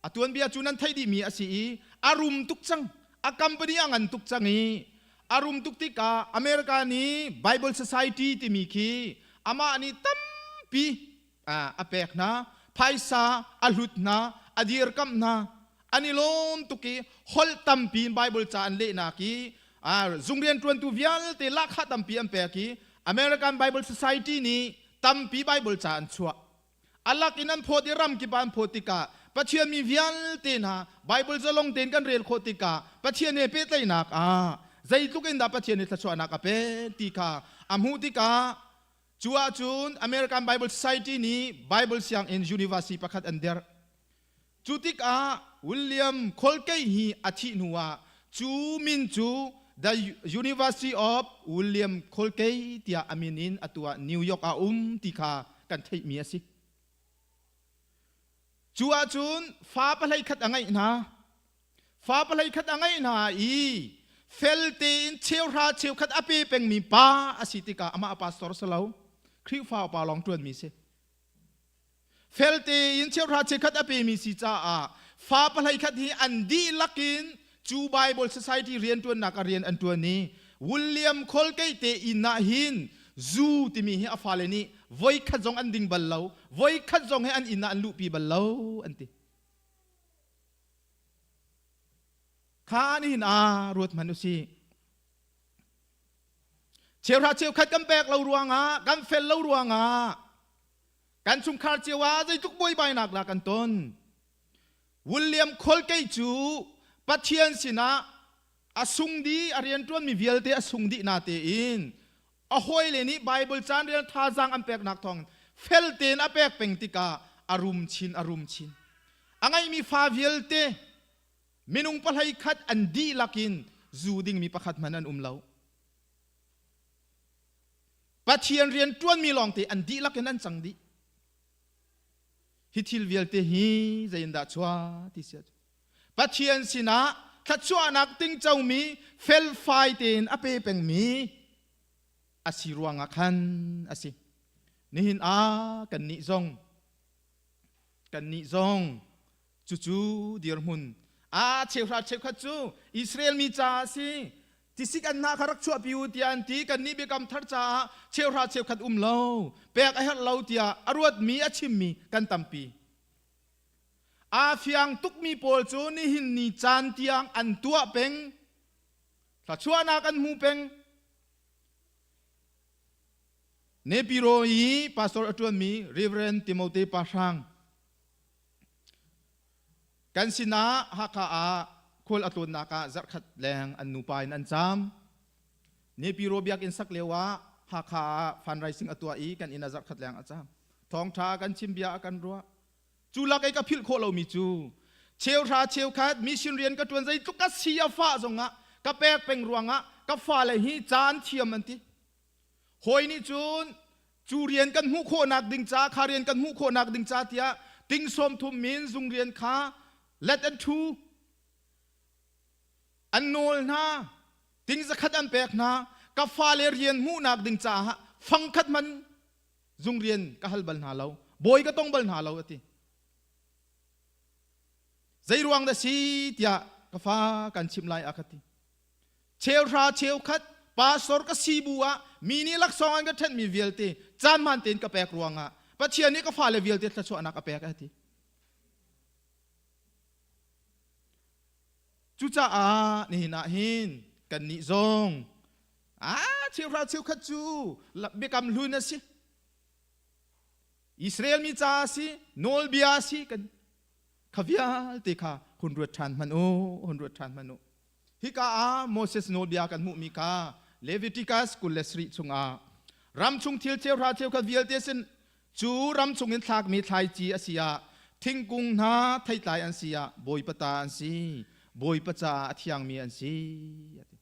a tuanbia cu nan theih dihmi a si i a rum tuk cang a company a ngan tuk cang i a rum tuk tikah America nih Bible Society timi khi amah nih tampi a pek hna phaisa a hlut hna a dirkamh hna an i lawm tuk i holh tampi in Bible ca an lehnak i zung rianṭuantu vialte lahkhah tampi an pek i American Bible Society nih tampi Bible ca an chuah alak in an phawt i ram kip ah an phawt tikah Pathian mi vialte hna Bible zalong tein kan rel khawh tikah Pathian he pehtlaihnak ah zeitluk in dah Pathian nih thluachuahnak a pek ti kha a hmuh tikah Cu ahcun American Bible Society nih Bible sianginn university pakhat an derh. Cu tikah William Colkey hi a thih hnu ah cu min cu The University of William Colkey tiah a min in atu ah New York ah um ti kha kan theihmi a si. Cu ahcun fa pahlei khat a ngeih hna. Fa pahlei khat a ngeih hna i fel tein cheuhra cheukhat a pe pengmi pa a si tikah amah a pastor si lo Khrihfa upa lawng ṭuanmi si. Fel tein cheuhra cheukhat a pemi si caah fa pahlei khat hi an dihlak in cu Bible Society rianṭuannak a rian an ṭuan i William Colgate te inn ah hin zu timi hi a fale nih voikhat zong an ding bal lo voikhat zong hi an inn ah an luhpi bal lo an ti. Kha nihin ah ruat hmanh usih. Cheuhra cheukhat kan pek lo ruangah, kan fel lo ruangah, kan chungkhar cio ah zeitluk buaibainak dah kan ton. William Colgate cu Pathian sinah a sung dih, a rianṭuanmi vialte a sung dih na tein a hawile nih Bible caan rel thazaang an peknak thawng fel tein a pek peng tikah a rum chin a rum chin. A ngeihmi fa vialte minung pahlei khat an dihlak in zu dingmi pakhat hmanh an um lo. Pathian rian ṭuanmi lawngte an dihlak in an cang dih. Hi thil vialte hi zeiindah chuah ti si Pathian sinah thluachuahnak tingcomi felfai tein a pe pengmi a si ruangah khan a si. Nihin ah kannih zong kannih zong cucu dirhmun a cheuhra cheukhat cu Israel mi caah a si tisik an hna kha rak chuahpi u tiah an ti kannih biakam thar caah cheuhra cheukhat um lo pek a herh lo tiah a ruatmi a chimmi kan tampi Aa fiang tukmi pawl cu nihin ni caan tiang an tuah peng. Thluachuahnak an hmu peng. Nepiro i pastor a ṭuanmi Reverend Timote Pahrang kan sinah Hakha ah khual a tlawnnak ah zarhkhat leng an nupa in an caam. Nepiro biakinn sak lio ah Hakha ah fundraising a tuah i kan inn ah zarhkhat leng a cam. Thawngṭha kan chim bia a kan ruah. Cu lak i ka philh khawh lomi cu cheuhra cheukhat mission rian ka ṭuan zeitluk ka si a fah zongah ka pek peng ruangah ka fale hi ca an thiam an ti. Hawi nih cun cu rian kan hmuh khawhnak ding ca kha rian kan hmuh khawhnak ding ca tiah ting sawm thum min zung rian kha let an ṭhu. An nawl hna. Ting zakhat an pek hna. Ka fale rian hmuhnak ding caah fangkhat man zung rian ka hal bal hna lo. Bawi ka tong bal hna lo a ti. Zei ruang dah si tiah ka fa kan chimh lai a ka ti. Cheuhra cheukhat pastor ka si bu ah mi nih laksawng an ka ṭhenhmi vialte caan hmaan tein ka pek ruangah Pathian nih ka fale vialte thluachuahnak a pek a ti. Cucaah nihin ah hin kannih zong cheuhra cheukhat cu biakam hlun a si. Israel mi ca a si, nawlbia a si kan kha vialte kha hun ruat ṭhan hmanh u, hun ruat ṭhan hmanh u. Hika ah Moses nawlbia kan hmuhmi kha Leviticus 27 chungah ram chung thil cheuhra cheukhat vialte sin Cu ram chungin thlakmi thlaici a si ah, thingkung hna theitlai an si ah, Bawipa ta an si, Bawipa caah a thiangmi an si. A ti.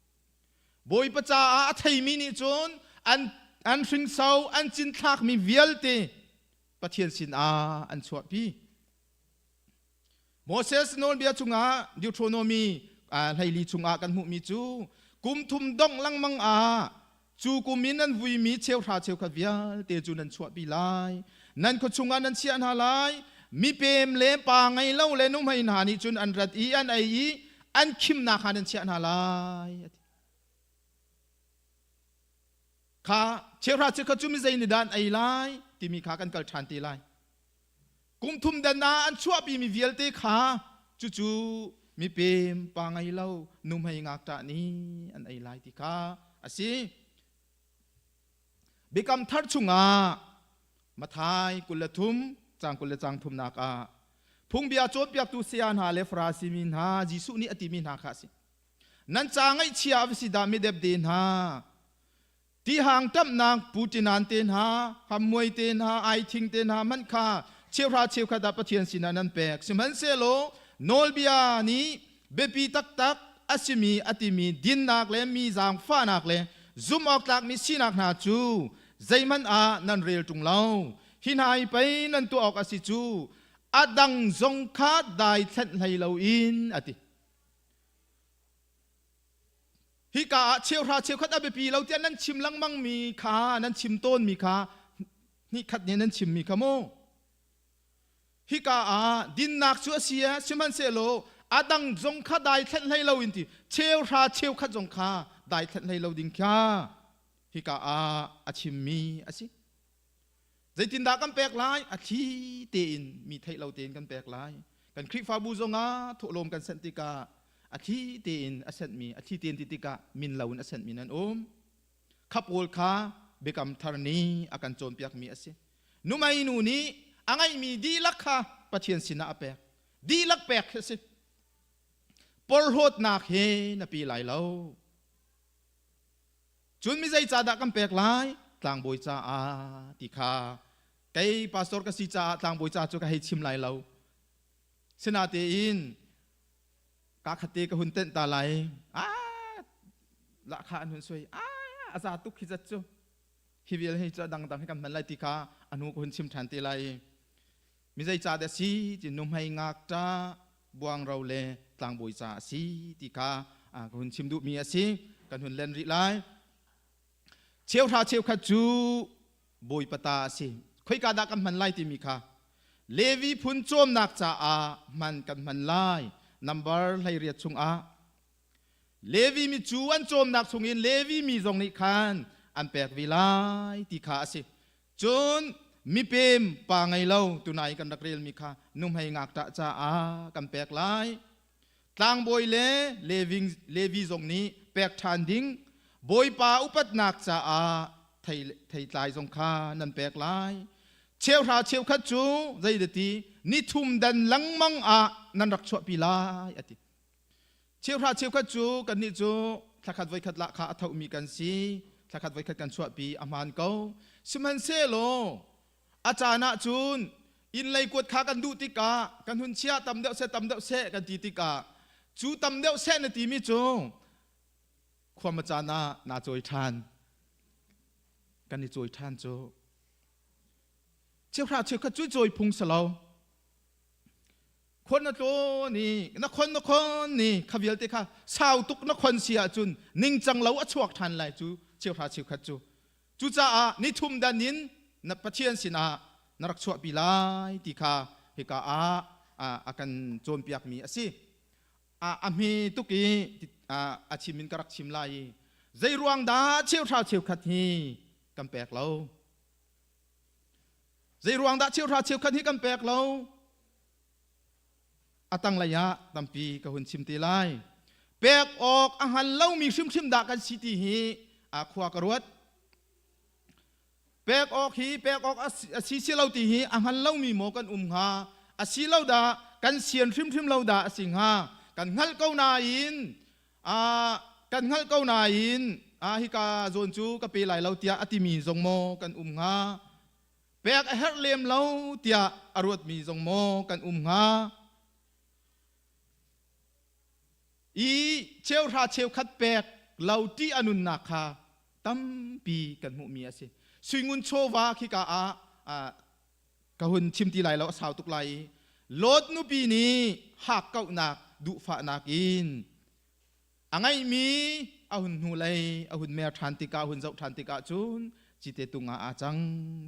Bawipa caah a theimi nih cun an, an hringso, an cinthlakmi vialte Pathian sinah an chuahpi. Moses nawlbia chungah Deuteronomy 14 chungah kan hmuhmi cu kum thum dongh lengmang ah cu kum in nan vuimi cheuhra cheukhat vialte cu nan chuahpi lai. Nan khua chungah nan chiah hna lai. Mipem le pa ngei lo le nuhmei hna nih cun an rat i an ei i an khimnak kha nan chiah hna lai. A ti. Kha cheuhra cheukhat cu mi zei nih dah an ei lai timi kha kan kal ṭhan te lai. Kum thum dan ah an chuahpimi vialte kha cucu mipem pa ngei lo nuhmei ngakṭah nih an ei lai ti kha a si. Biakam thar chungah Mathai 23 caang 20 le caang thumnak ah phungbia cawnpiaktu saya hna le Farasi mi hna Jesuh nih a timi hna kha a si. Nan ca ngaihchia a va si dah midepde hna Tihang ṭamhnak putinan te hna, hammuai te hna, aithing te hna hmanh kha cheuhra cheukhat ah Pathian sinah nan pek. Sihmanhsehlaw nawlbia nih biapi taktak a simi a timi dinnak le mi zaangfahnak le zumhawktlakmi sinak hna cu zeihmanh ah nan rel ṭung lo. Hi hna hi pei nan tuah awk a si cu, a dang zong kha daithlenh hlei loin a ti. Hika ah cheuhra cheukhat a biapi lo tiah nan chim lengmang mi kha nan chim tawnmi kha hnihkhat nih nan chimmi kha mu. Hika ah dinnak cu a si eh sihmanhsehlaw a dang zong kha dai thlenh hlei lo in ti cheuhra cheukhat zong kha dai thlenh hlei lo ding kha hika ah a chimmi a si. Zeitindah kan pek lai? A thli tein mi theih lo tein kan pek lai. Kan Khrihfabu zongah thawhlawm kan sanh tikah a thli tein a senhmi, a thli tein ti tikah min lo in a senhmi nan um. Kha pawl kha biakam thar nih a kan cawnpiakmi a si. Numei nu nih a ngeihmi dihlak kha Pathian sinah a pek. Dihlak pek khi a si. Porhlawtnak he na pe lai lo. Cun mi zeicahdah kan pek lai? Tlangbawi caah ti kha kei pastor ka si caah tlangbawi ca cu ka hei chim lai lo. Sinatein ka khatte ka hun tenh ta lai. Ah, lahkhah an hun sui. Ah, a za tuk hi zat cu. Hi vial hi cu dangdang hi kan hman lai ti kha a hnu ka hun chim ṭhan te lai. Mi zeicah dah si ti nuhmei ngakṭah buangro le tlangbawi ca a si ti kha ka hun chim duhmi a si. Kan hun len rih lai. Cheuhra cheukhat cu Bawipa ta a si. Khoika dah kan hman lai timi kha Levi phun cawmnak caah hman kan hman lai. Number 18 chungah Levi mi cu an cawmnak chungin Levi mi zong nih khan an pek ve lai ti kha a si. Cun mipem pa ngei lo tunai kan rak relmi kha nuhmei ngakṭah caah kan pek lai. Tlangbawi le Levi zong nih pek ṭhan ding Bawipa upatnak caah theitlai zong kha nan pek lai. Cheuhra cheukhat cu zeidati nithum dan lengmang ah nan rak chuahpi lai a ti. Cheuhra cheukhat cu kannih cu thlakhat voikhat lah kha a thomi kan si. Thlakhat voikhat kan chuahpi a hmaan ko. Sihmanhsehlaw a caan ah cun inn lei kuat kha kan duh tikah kan hun chia tam deuh seh tam deuh seh kan ti tikah cu tam deuh seh na timi cu khuama caan ah naa cawi ṭhan. Kan i cawi ṭhan cu cheuhra cheukhat cu cawi phung si lo. Khon na tlawn i na khon na khon ni kha vialte kha sau tuk na khon si ahcun ningcang lo a chuak ṭhan lai cu cheuhra cheukhat cu. Cucaah nithum dan in na Pathian sinah na rak chuahpi lai ti kha hika ah a kan cawnpiakmi a si. A hme tuk i a chim in ka rak chim lai i zei ruang dah cheuhra cheukhat hi kan pek lo? Zei ruang dah cheuhra cheukhat hi kan pek lo? A tanglei ah tampi ka hun chim te lai. Pek awk a hngal lomi hrimhrim dah kan si ti hi a khua ka ruat. Pek awk hi pek awk a si si lo ti hi a hngal lomi maw kan um hnga? A si lo dah kan sian hrimhrim lo dah a si hnga? Kan hngalh ko nain kan hngalh ko nain hika zawn cu ka pe lai lo tiah a timi zong maw kan um hnga? Pek a herh lem lo tiah a ruatmi zong maw kan um hnga? I cheuhra cheukhat pek lo ṭih a nunnak kha tampi kan hmuhmi a si. Suingun chawva khika ah ka hun chim ti lai lo a sau tuk lai i Lot nupi nih hakkauhnak duhfahnak in a ngeihmi a hun hnulei a hun mer ṭhan tikah a hun zoh ṭhan tikah cun cite tung ah aa cang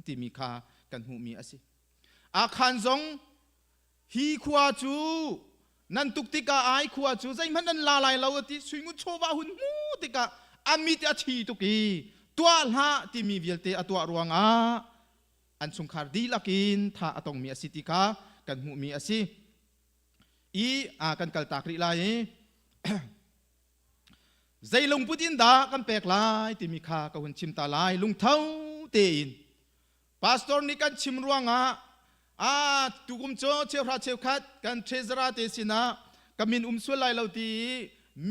timi kha kan hmuhmi a si. Akhan zong hi khua cu nan tuk tikah ai khua cu zeihmanh nan la lai lo a ti suingun chawva hun hmu tikah a mit a thi tuk i tuah hlah timi vialte a tuah ruangah an chungkhar dihlak in tha a tongmi a si ti kha kan hmuhmi a si. I kan kaltak rih lai i zei lungput in dah kan pek lai timi kha ka hun chim ta lai lungtho tein pastor nih kan chim ruangah a tukum cu cheuhra cheukhat kan treasurer te sinah ka min um sual lai lo ti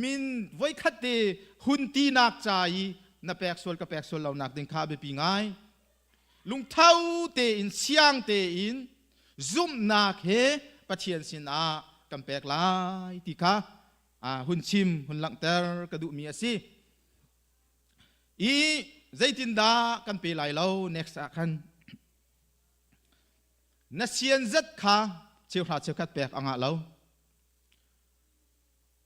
min voikhat te hun tinak ca i na pek sual ka pek sual lo nak ding kha biapi ngai lungtho tein siang tein zumhnak he Pathian sinah kan pek lai ti kha hun chim hun langhter ka duhmi a si. I zeitindah kan pe lai lo next ah khan na sian zat kha cheuhra cheukhat pek a ngah lo.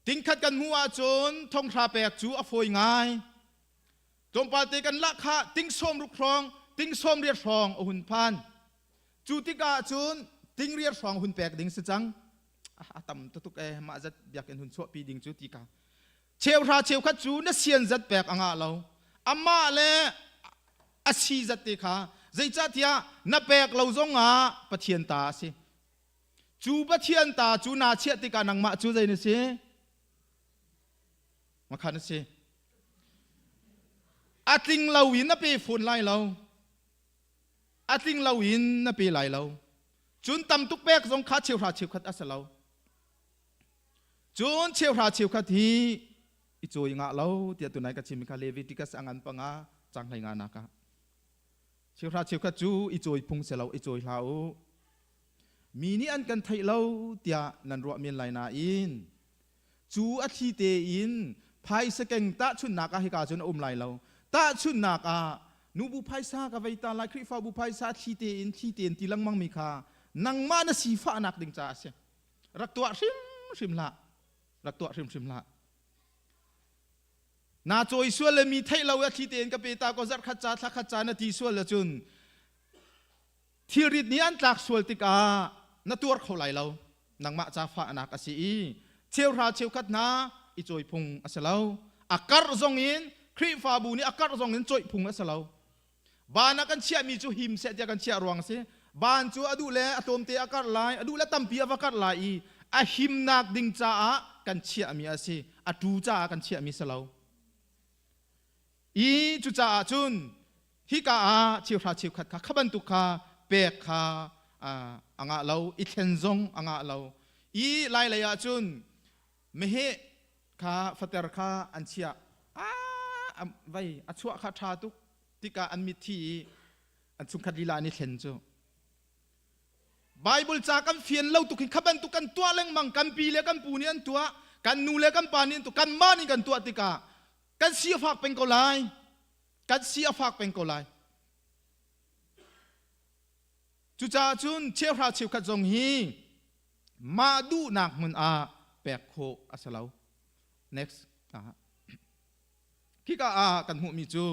Tingkhat kan hmuh ahcun thonghra pek cu a fawi ngai. Tlawmpal te kan lah kha ting sawm ruk hrawng, ting sawm riat hrawng a hun phan. Cu tikah cun ting riat hrawng hun pek ding si cang. A tam tuk e mah zat biakinn hun chuahpi ding cu ti ka. Cheuhra cheukhat cu na sian zat pek a ngah lo. Amah le a si zat te kha zeicahtiah na pek lo zong ah Pathian ta a si. Cu Pathian ta cu naa chiah tikah nangmah cu zei na si? Makhan a si. A tling lo in a pe fawn lai lo. A tling lo in na pe lai lo. Cun tam tuk pek zong kha cheuhra cheukhat a si lo. Cun cheuhra cheukhat hi i cawi ngah lo tiah tunai ka chim kha Leviticus a ngan panga cang hlei nga nak ah. Cheuhra cheukhat cu i cawi phung si lo i cawi hlah u. Mi nih an kan theih lo tiah nan ruah men lai nain Cu a thli tein phaisa keng tahchunhnak ah hika cun a um lai lo. Tahchunhnak ah nubu phaisa ka vei ta lai Khrihfabu phaisa thli tein thli tein ti lengmang mi kha nangmah na sifahnak ding caah a si. Rak tuah hrimhrim hlah. Rak tuah hrimhrim hlah. Na cawi sual le mi theih lo a thli tein ka pe ta ko zarh khat ca thla khat ca na ti sual ahcun thilrit nih an tlak sual tikah na tuar kho lai lo nangmah ca fahnak a si i cheuhra cheukhat hna i cawi phung a si lo a karh zong in Khrihfabu nih a karh zong in cawih phung a si lo ban ah kan chiahmi cu him seh tiah kan chiah ruang a si ban cu a duh le a tlawmte a karh lai a duh le tampi a va karh lai i a himnak ding caah kan chiahmi a si a tu caah kan chiahmi si lo i cucaah cun hika ah cheuhra cheukhat kha kha bantuk kha pek kha a ngah lo i thlen zong a ngah lo i lai lei ah cun meheh kha fater kha an chiah. vai a chuah kha ṭha tuk tikah an mitthi i an chungkhat lila an i thlen cu. Bible ca kan fian lo tuk hin kha bantuk kan tuah lengmang kan pi le kan pu nih an tuah kan nu le kan pa nih an tuah kanmah nih kan tuah tikah kan si a fak peng ko lai kan si a fak peng ko lai Cucaah cun cheuhra cheukhat zong hi mah duhnak hmun ah pek khawh a si lo. Next. Khika ah kan hmuhmi cu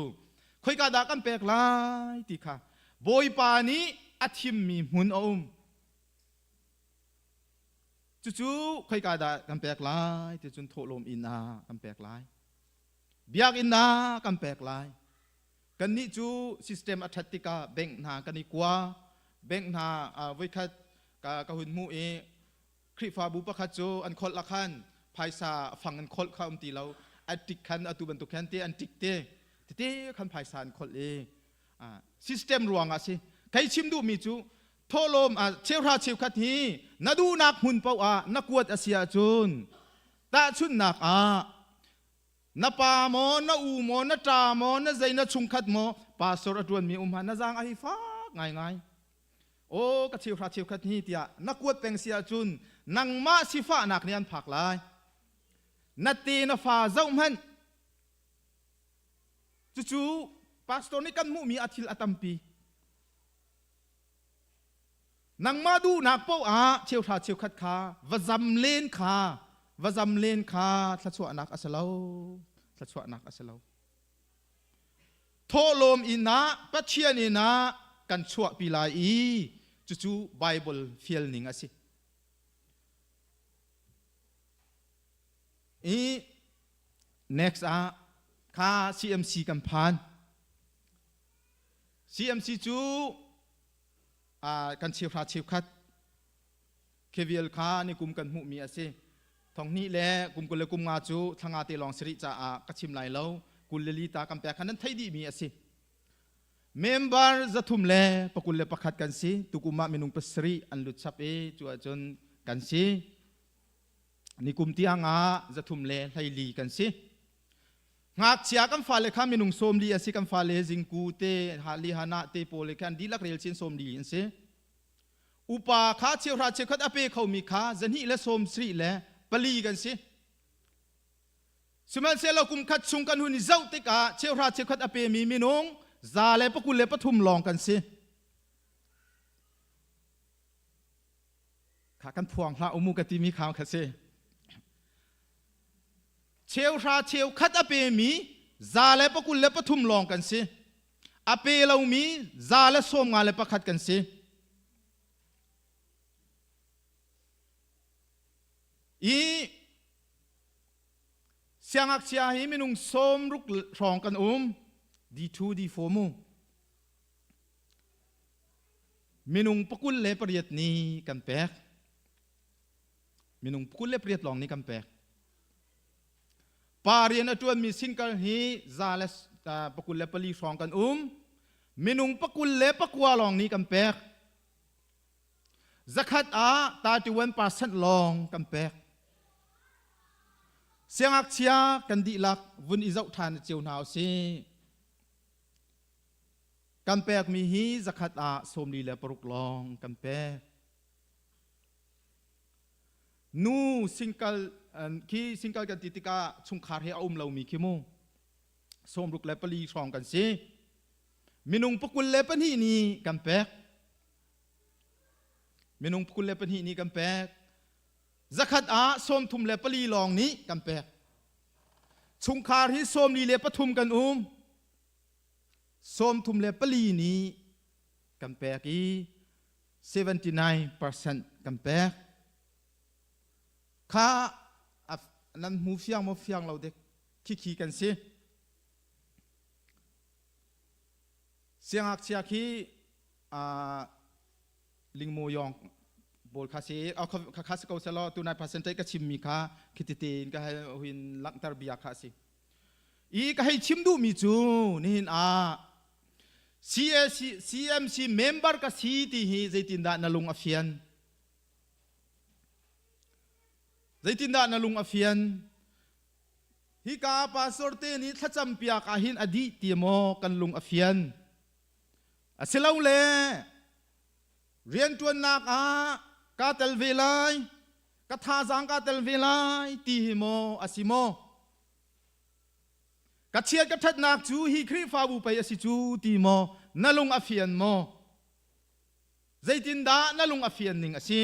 khoika dah kan pek lai ti kha Bawipa nih a thimmi hmun a um. Cucu khoika dah kan pek lai ti cun thawhlawm inn ah kan pek lai. Biakinn ah kan pek lai. Kannih cu system a ṭhat tikah bank hna kan i kua. Bank hna voikhat ka, ka hun hmuh i Khrihfabu pakhat cu an kholh ah khan phaisa fang in kholh kha um ti lo. A tik khan atu bantuk khan te an tik te tete khan phaisa an kholh i system ruang ah si. Kei chim duhmi cu thawhlawm cheuhra cheukhat hi na duhnak hmun paoh ah na kuat a si ahcun tahchunhnak ah Na pa maw, na u maw, na ṭa maw, na zei na chungkhat maw, pastor a ṭuanmi um hmanh na zaang a hi fak ngaingai. Aw ka cheuhra cheukhat hi tiah na kuat peng si ahcun nangmah sifahnak nih an phak lai. Na te na fa zoh hmanh. Cucu pastor nih kan hmuhmi a thil a tampi. Nangmah duhnak paoh ah cheuhra cheukhat kha va zam len kha va zam len kha thluachuahnak a si lo thluachuahnak a si lo thawhlawm inn ah Pathian inn ah kan chuahpi lai i cucu Bible fial ning a si i next ah kha CMC kan phan CMC cu kan cheuhra cheukhat khevial kha ni kum kan hmuhmi a si. Thonghnih le kum 20 le kum nga cu thlanga te lawng si rih caah ka chim lai lo. 20 le li ta kan pek kha nan theih dihmi a si. Member 321 kan si. Tukum ah minung pasarih an lut chap i cu ahcun kan si. Nikum tiang ah 314 kan si. Ngakchia kan fale kha minung 40 an si kan fale zingku te hali hana te pawl khan dihlak rel chin 40 an si. Upa kha cheuhra cheukhat a pe khomi kha 274 kan si. Sihmanhsehlaw kum khat chung kan hun i zoh tikah cheuhra cheukhat a pemi minung 123 lawng kan si. Kha kan phuang hlah umu ka timi kha kha si. Cheuhra cheukhat a pemi 123 lawng kan si. A pe lomi 151 kan si. I siangngakchia hi minung 60 hrawng kan um. D2, D4 mu. Minung 28 nih kan pek. Minung 28 lawng nih kan pek. Pa rian a ṭuanmi single hi 124 hrawng kan um. Minung 29 lawng nih kan pek. 100 ah 31% lawng kan pek. Siangngakchia kan dihlak vun i zoh ṭhan cio hna usih. Kan pekmi hi 100 ah 46 lawng kan pek. Nu single khi single kan ti tikah chungkhar he a um lomi khi mu 64 hrawng kan si. Minung 22 nih kan pek. Minung 22 nih kan pek. 100 ah 34 lawng nih kan pek. Chungkhar hi 43 kan um. 34 nih kan pek i 79% kan pek. Kha nan hmu fiang maw fiang lo dek khikhi kan si. Siangngakchia khi lingmo yong pawl kha si kha kha si ko selaw tunai percentage ka chimmi kha khitite in ka huin langhter bia kha si. I ka hei chim duhmi cu nihin ah CAC, CMC member ka si ti hi zeitindah na lung a fian? Zeitindah na lung a fian? Hika pastor te nih thlacam piak ah hin a dih ti maw kan lung a fian? Asilole rianṭuannak ah kaa tel ve lai, ka thazaang kaa tel ve lai ti hi maw a si maw? Ka chiat ka ṭhatnak cu hi Khrihfabu pei a si cu ti maw na lung a fian maw? Zeitindah na lung a fian ning a si?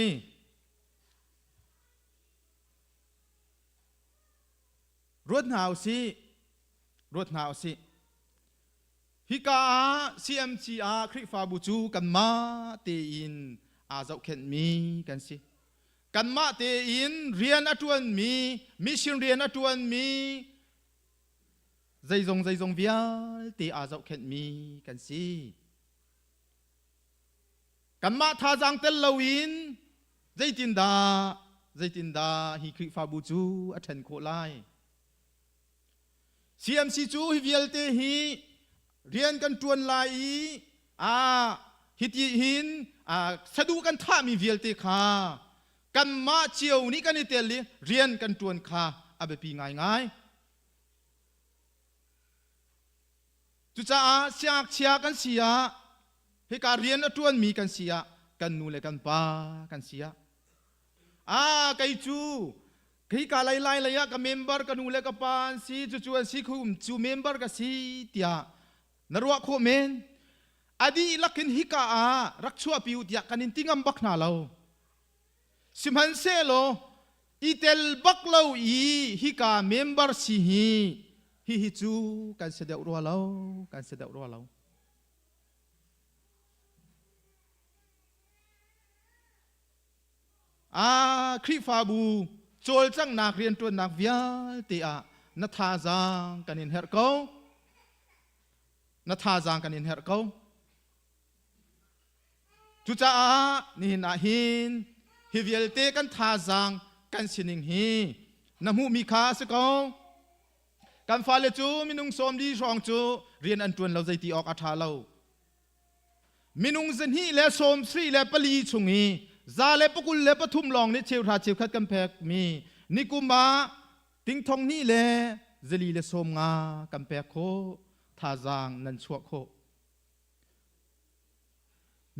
Ruat hna u sih. Ruat hna u sih. Hika ah CMC ah Khrihfabu cu kanmah tein aa zohkhenhmi kan si. Kanmah tein rian a ṭuanmi, mission rian a ṭuanmi, zeizong zeizong vialte aa zohkhenhmi kan si. Kanmah thazaang tel loin zeitindah zeitindah hi Khrihfabu cu a ṭhen khawh lai? CMC cu hi vialte hi rian kan ṭuan lai i a hiti hin saduh kan thahmi vialte kha kanmah cio nih kan i tel i rian kan ṭuan kha a biapi ngaingai. Cucaah siangngakchia kan si ah hika rian a ṭuanmi kan si ah kan nu le kan pa kan si ah ah kei cu hika lei lai lei ah ka member ka nu le ka pa an si cucu an si khum cu member ka si tiah na ruah khawh men. A dihlak in hika ah rak chuahpi u tiah kan in ti ngam bak hna lo. Sihmanhsehlaw i tel bak lo i hika member si hi hihi cu kan si deuh rua lo, kan si deuh rua lo. Ah, Khrihfabu cawlcanghnak rianṭuannak vialte ah na thazaang kan in herh ko. Na thazaang kan in herh ko. Cucaah nihin ah hin hi vialte kan thazaang kan sining hi na hmuhmi kha a si ko. Kan fale cu minung 40 hrawng cu rian an ṭuan lo, zeiti awk a ṭha lo. Minung 274 chung i 123 lawng nih cheuhra cheukhat kan pekmi nikum ah ting thong hnih le zali le 50 kan pek khawh, thazaang nan chuah khawh.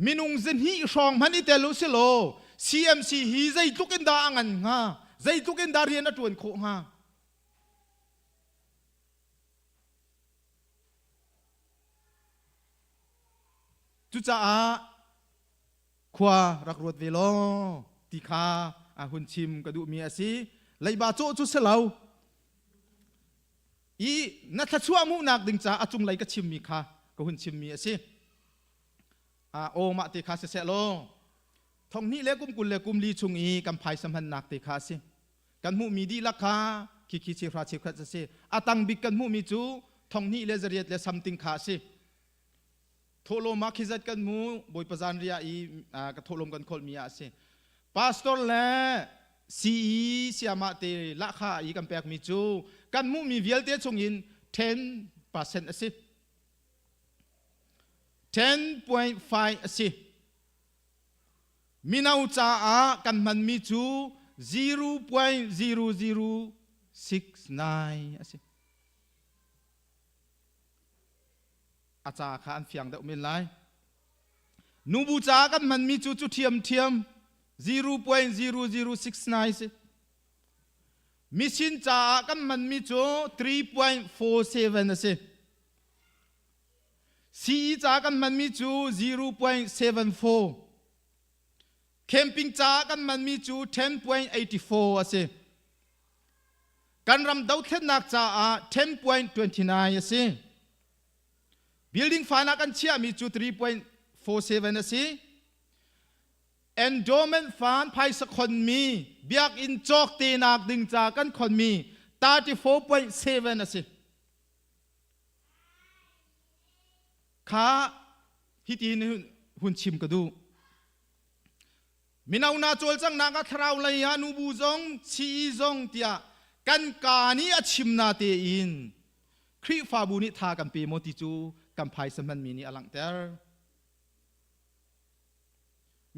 Minung 200 hrawng hmanh i tel u si law CMC hi zeitluk in dah a ngan hnga, zeitluk in dah rian a ṭuan khawh hnga? Cucaah khua rak ruat ve law ti kha a hun chim ka duhmi a si. Leiba cawh cu si lo. I na thluachuah hmuhnak ding caah a cunglei ka chimmi kha ka hun chimmi a si. Aw mah te kha siseh law thong hnih le kum kul le kum li chung i kan phaisa hmannak te kha a si. Kan hmuhmi dihlak kha khikhi cheuhra cheukhat a si. A tang bik kan hmuhmi cu thong hnih le zariat le something kha a si. Thawhlawm ah khizat kan hmu Bawipa zan riah i ka thawhlawm kan kholhmi ah a si. Pastor le CE siamah te lahkha i kan pekmi cu kan hmuhmi vialte chungin 10% a si. 10.5 a si. Mino caah kan hmanmi cu 0.0069 a si. A ca kha an fiang deuh men lai. Nubu caah kan hmanmi cu cu ṭhiamṭhiam 0.0069 si. Misin caah kan hmanmi cu 3.47 a si. CE caah kan hmanmi cu 0.74. Camping caah kan hmanmi cu 10.84 a si. Kan ram dothlennak caah 10.29 a si. Building fund ah kan chiahmi cu 3.47 a si. Endowment fund phaisa khonmi biakinn cawk tenak ding ca kan khonmi 34.7 a si. Kha hiti hin hun chim ka duh. Mino na cawlcanghnak ah thlarau lei ah nubu zong CE zong tiah kan kaa nih a chim na tein Khrihfabu nih tha kan pe maw ti cu kan phaisa hmanmi nih a langhter.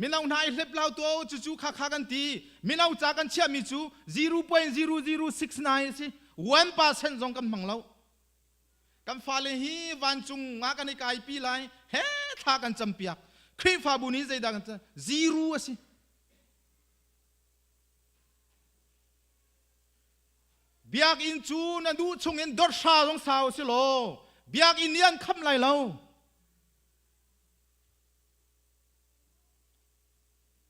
Mino hna i hlep lau tuah u, cucu kha kha kan ti. Mino ca kan chiahmi cu 0.0069 a si. 1% zong kan hmang lo. Kan fale hi vancung ah kan i kaipi lai, he thla kan campiak. Khrihfabu nih zeidah kan cam? Zero a si. Biakinn cu na duh chungin dot hra zong sau si law biakinn nih an khamh lai lo.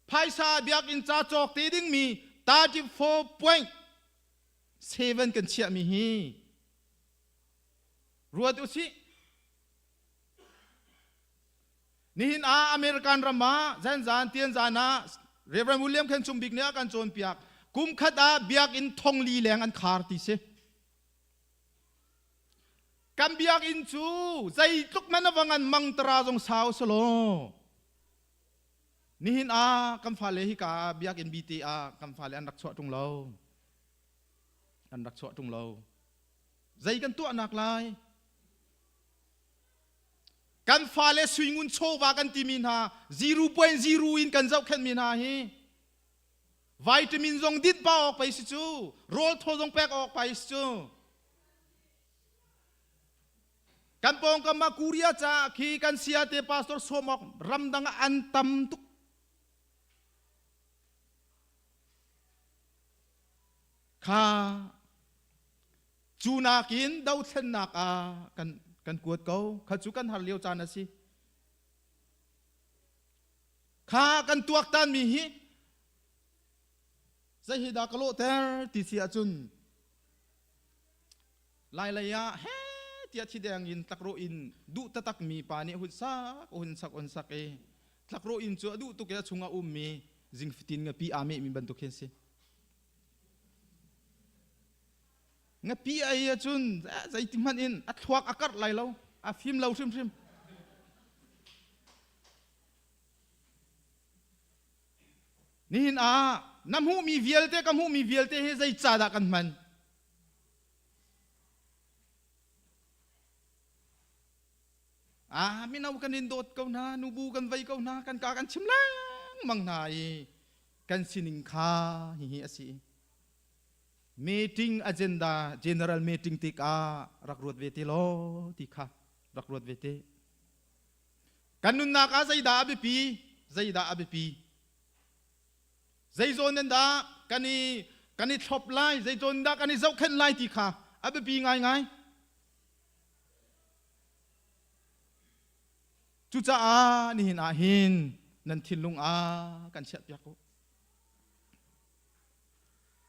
Phaisa biakinn ca cawk te dingmi 34.7 kan chiahmi hi ruat usih. Nihin ah American ram ah zanzan tianzan ah Reverend William Khen Cung Bik nih a kan cawnpiak kum khat ah biakinn thong li leng an khar ti si. Kan biakinn cu zeitluk man a va ngan mangtara zong sau selaw nihin ah kan fale hi ka biakinn bite ah kan fale an rak chuah ṭung lo. An rak chuah ṭung lo. Zei kan tuahnak lai? Kan fale suingun chawva kan timi hna 0.0 in kan zohkhenhmi hna hi vitamin zong dit pa awk pei si cu, rawl thaw zong pek awk pei si cu. Kan pawngkam ah Korea ca khi kan sia te pastor sawm awk ramdang ah an tam tuk. Kha Cu nakin dothlennak ah kan, kan kuat ko. Kha cu kan har lio caan a si. Kha kan tuaktanmi hi zei hi dah ka lawhter ti si ahcun Lailei ah he tiah thideng in tlakrawh in duh taktak mi pa nih hun sak hun sak hun sak i tlakrawh inn cu a duh tuk i a chungah ummi zingfitin ngapi aa mehmi bantuk khi an si. Ngapi ei ahcun zeiti hmanh in a thluak a karh lai lo, a fim lo hrimhrim. Nihin ah na hmuhmi vialte ka hmuhmi vialte hi zeicahdah kan hman? Ah, mino kan in dawt ko hna, nubu kan vei ko hna, kan ka kan chim lengmang hna i kan sining kha hihi a si. Meeting agenda general meeting tikah rak ruat ve te law ti kha rak ruat ve te. Kan nunnak ah zeidah a biapi? Zeidah a biapi? Zei zawn in dah kan i kan i thlop lai? Zei zawn dah kan i zohkhenh lai ti kha a biapi ngaingai. Cucaah nihin ah hin nan thinlung ah kan chiahpiak u.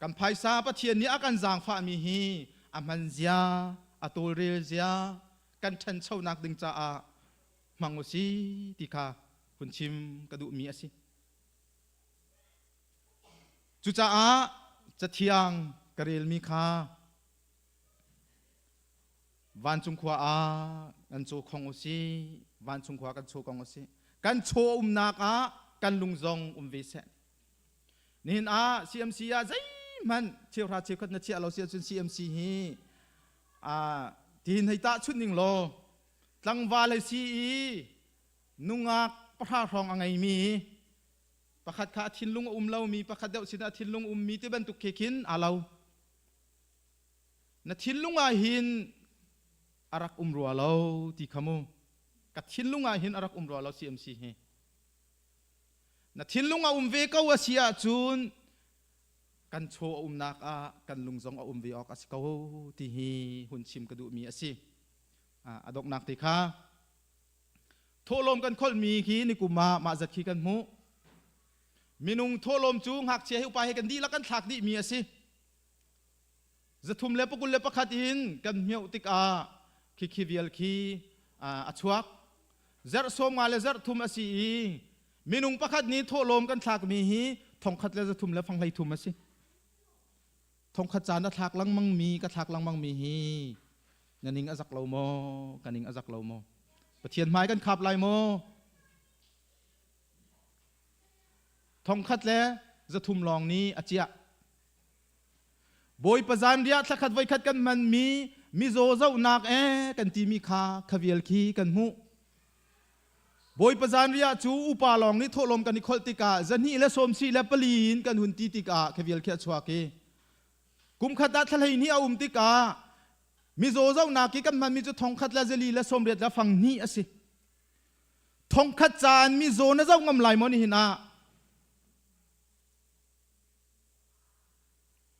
Kan phaisa Pathian nih a kan zaangfahmi hi a hman zia, a tawlrel zia, kan ṭhanchonak ding caah hmang u si ti kha hun chim ka duhmi a si. Cucaah Cathiang ka relmi kha Vancung khua ah kan caw khong u si, vancung khua kan chaw kong u si. Kan chaw umnak ah kan lung zong um ve seh. Nihin ah CMC ah zeihmanh cheuhra cheukhat na chiah lo si ahcun CMC hi tihin hei tahchunh ning law tlangval hei si i nungak pahra hrawng a ngeimi pakhat kha a thinlung a um lomi pakhat deuh sinah a thinlung ummi ti bantuk khi khin aa lo. Na thinlung ah hin a rak um rua lo ti kha mu. Ka thinlung ah hin a rak um rua lo CMC hi. Na thinlung a um ve ko a si ahcun kan chaw a umnak ah kan lung zong a um ve awk a si ko ti hi hun chim ka duhmi a si. A donghnak te kha thawhlawm kan kholhmi khi nikum ah mah zat khi kan hmuh. Minung thawhlawm cu ngakchia he upa he kan dihlak kan thlak dihmi a si. 321 in kan hmioh tikah khikhi vial khi a chuak. Zarh 50 le zarh thum a si i minung pakhat nih thawhlawm kan thlakmi hi 1,333 a si. 1,000 caan a thlak lengmang mi ka thlak lengmang mi hi na ning a zak lo maw? Ka ning a zak lo maw? Pathian hmai kan khap lai maw? 1,300 lawng nih a ciah. Bawipa zanriah thlakhat voikhat kan hmanmi mizaw zohnak ee kan timi kha khavial khi kan hmuh. Bawipa zanriah cu upa lawng nih thawhlawm kan i kholh tikah 224 in kan hun ti tikah khavial khi a chuak i. Kum khat ah thla 12 a um tikah mizaw zohnak i kan hmanmi cu 1000 le 4 le 80 le fang hnih a si. 1000 caan mizaw na zoh ngam lai maw nihin ah?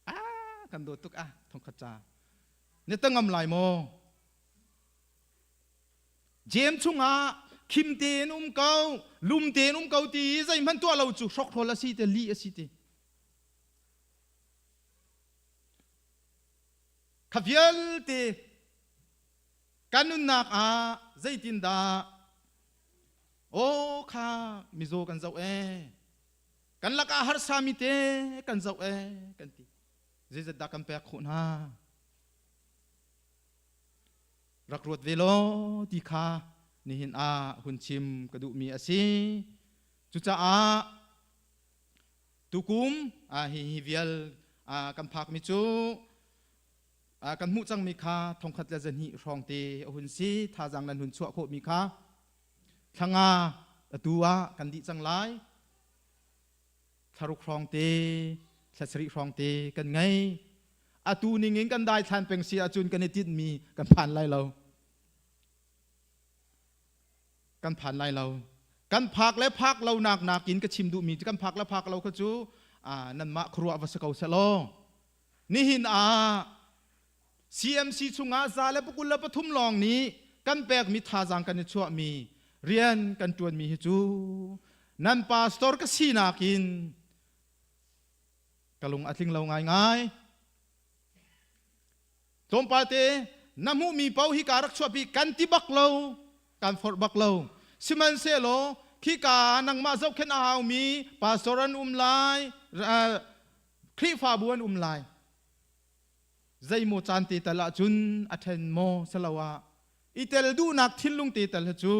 Ah, kan dawt tuk ah 1000 ca. Na ta ngam lai maw? Jeim chungah khim tein um ko, lum tein um ko ti i zeihmanh tuah lo cu hrokhrawl a si te, lih a si ti. Kha vialte kan nunnak ah zeitindah aw kha mizaw kan zoh ee kan lakah harsami te kan zoh ee kan ti zeizat dah kan pek khawh hna rak ruat ve law ti kha nihin ah hun chim ka duhmi a si cucaah tukum hi hi vial kan phakmi cu kan hmuh cangmi kha 1100 hrawng te a hun si thazaang nan hun chuah khawhmi kha thlanga atu ah kan dih cang lai thlaruk hrawng te thla 7 hrawng te kan ngei atu ningin kan daithlan peng si ahcun kan i tinhmi kan phan lai lo kan phan lai lo kan phak le phak lo nak nakin ka chim duhmi cu kan phak le phak lo kha cu nanmah khuaruah va si ko seh law nihin ah CMC chungah 123 lawng nih kan pekmi thazaang kan i chuahmi rian kan ṭuanmi hi cu nan pastor ka sinak in ka lung a tling lo ngaingai. Tlawmpal te na hmuhmi paoh hi ka rak chuahpi kan ti bak lo, kan forh bak lo. Sihmanhsehlaw khika nangmah zohkhenh a haumi pastor an um lai, Khrihfabu an um lai. Zeimaw caan te tal ahcun a ṭhen maw silo ah i tel duhnak thinlung te tal hi cu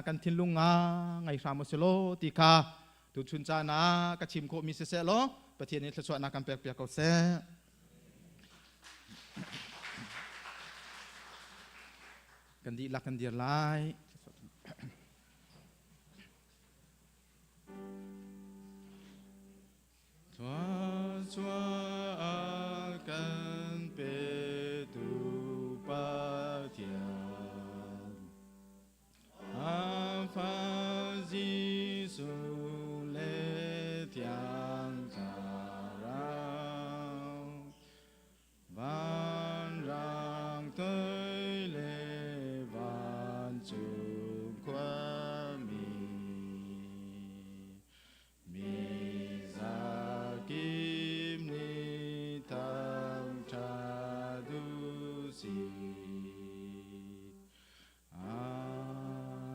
kan thinlung nga ngei hram u silaw ti kha tuchun caan ah ka chim khawhmi siseh law Pathian nih thluachuahnak kan pek piak ko seh. Kan dihlak kan dir lai. Thluachuah kan petu Pathian A Fa Jesuh le Thiang Thlarau Vanrang toi le vancung khuami Mi zakip nih thangṭhat u sih. Amen.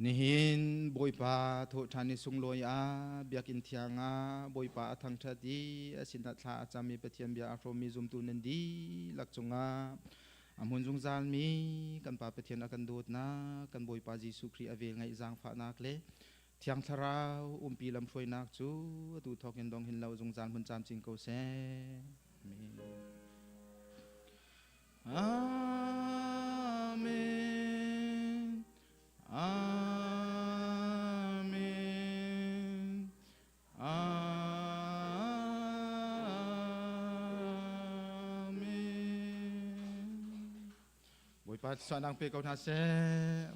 Nihin Bawipa thawhṭhan ni sunglawi ah Biakinn thiang ah Bawipa a thangṭhat i a sinah thla a cam i Pathian bia a hrawmmi zumtu nan dihlak cungah A hmun zungzalmi kan Pa Pathian a kan dawtnak, kan Bawipa Jesuh Khrih a vel ngaih zaangfahnak le Thiang Thlarau umpi lamhruainak cu atu thawk in dong hin lo zungzal hmun camcin ko seh. Amen. Amen. Amen. Amen. Bawipa suanak pe ko hna seh.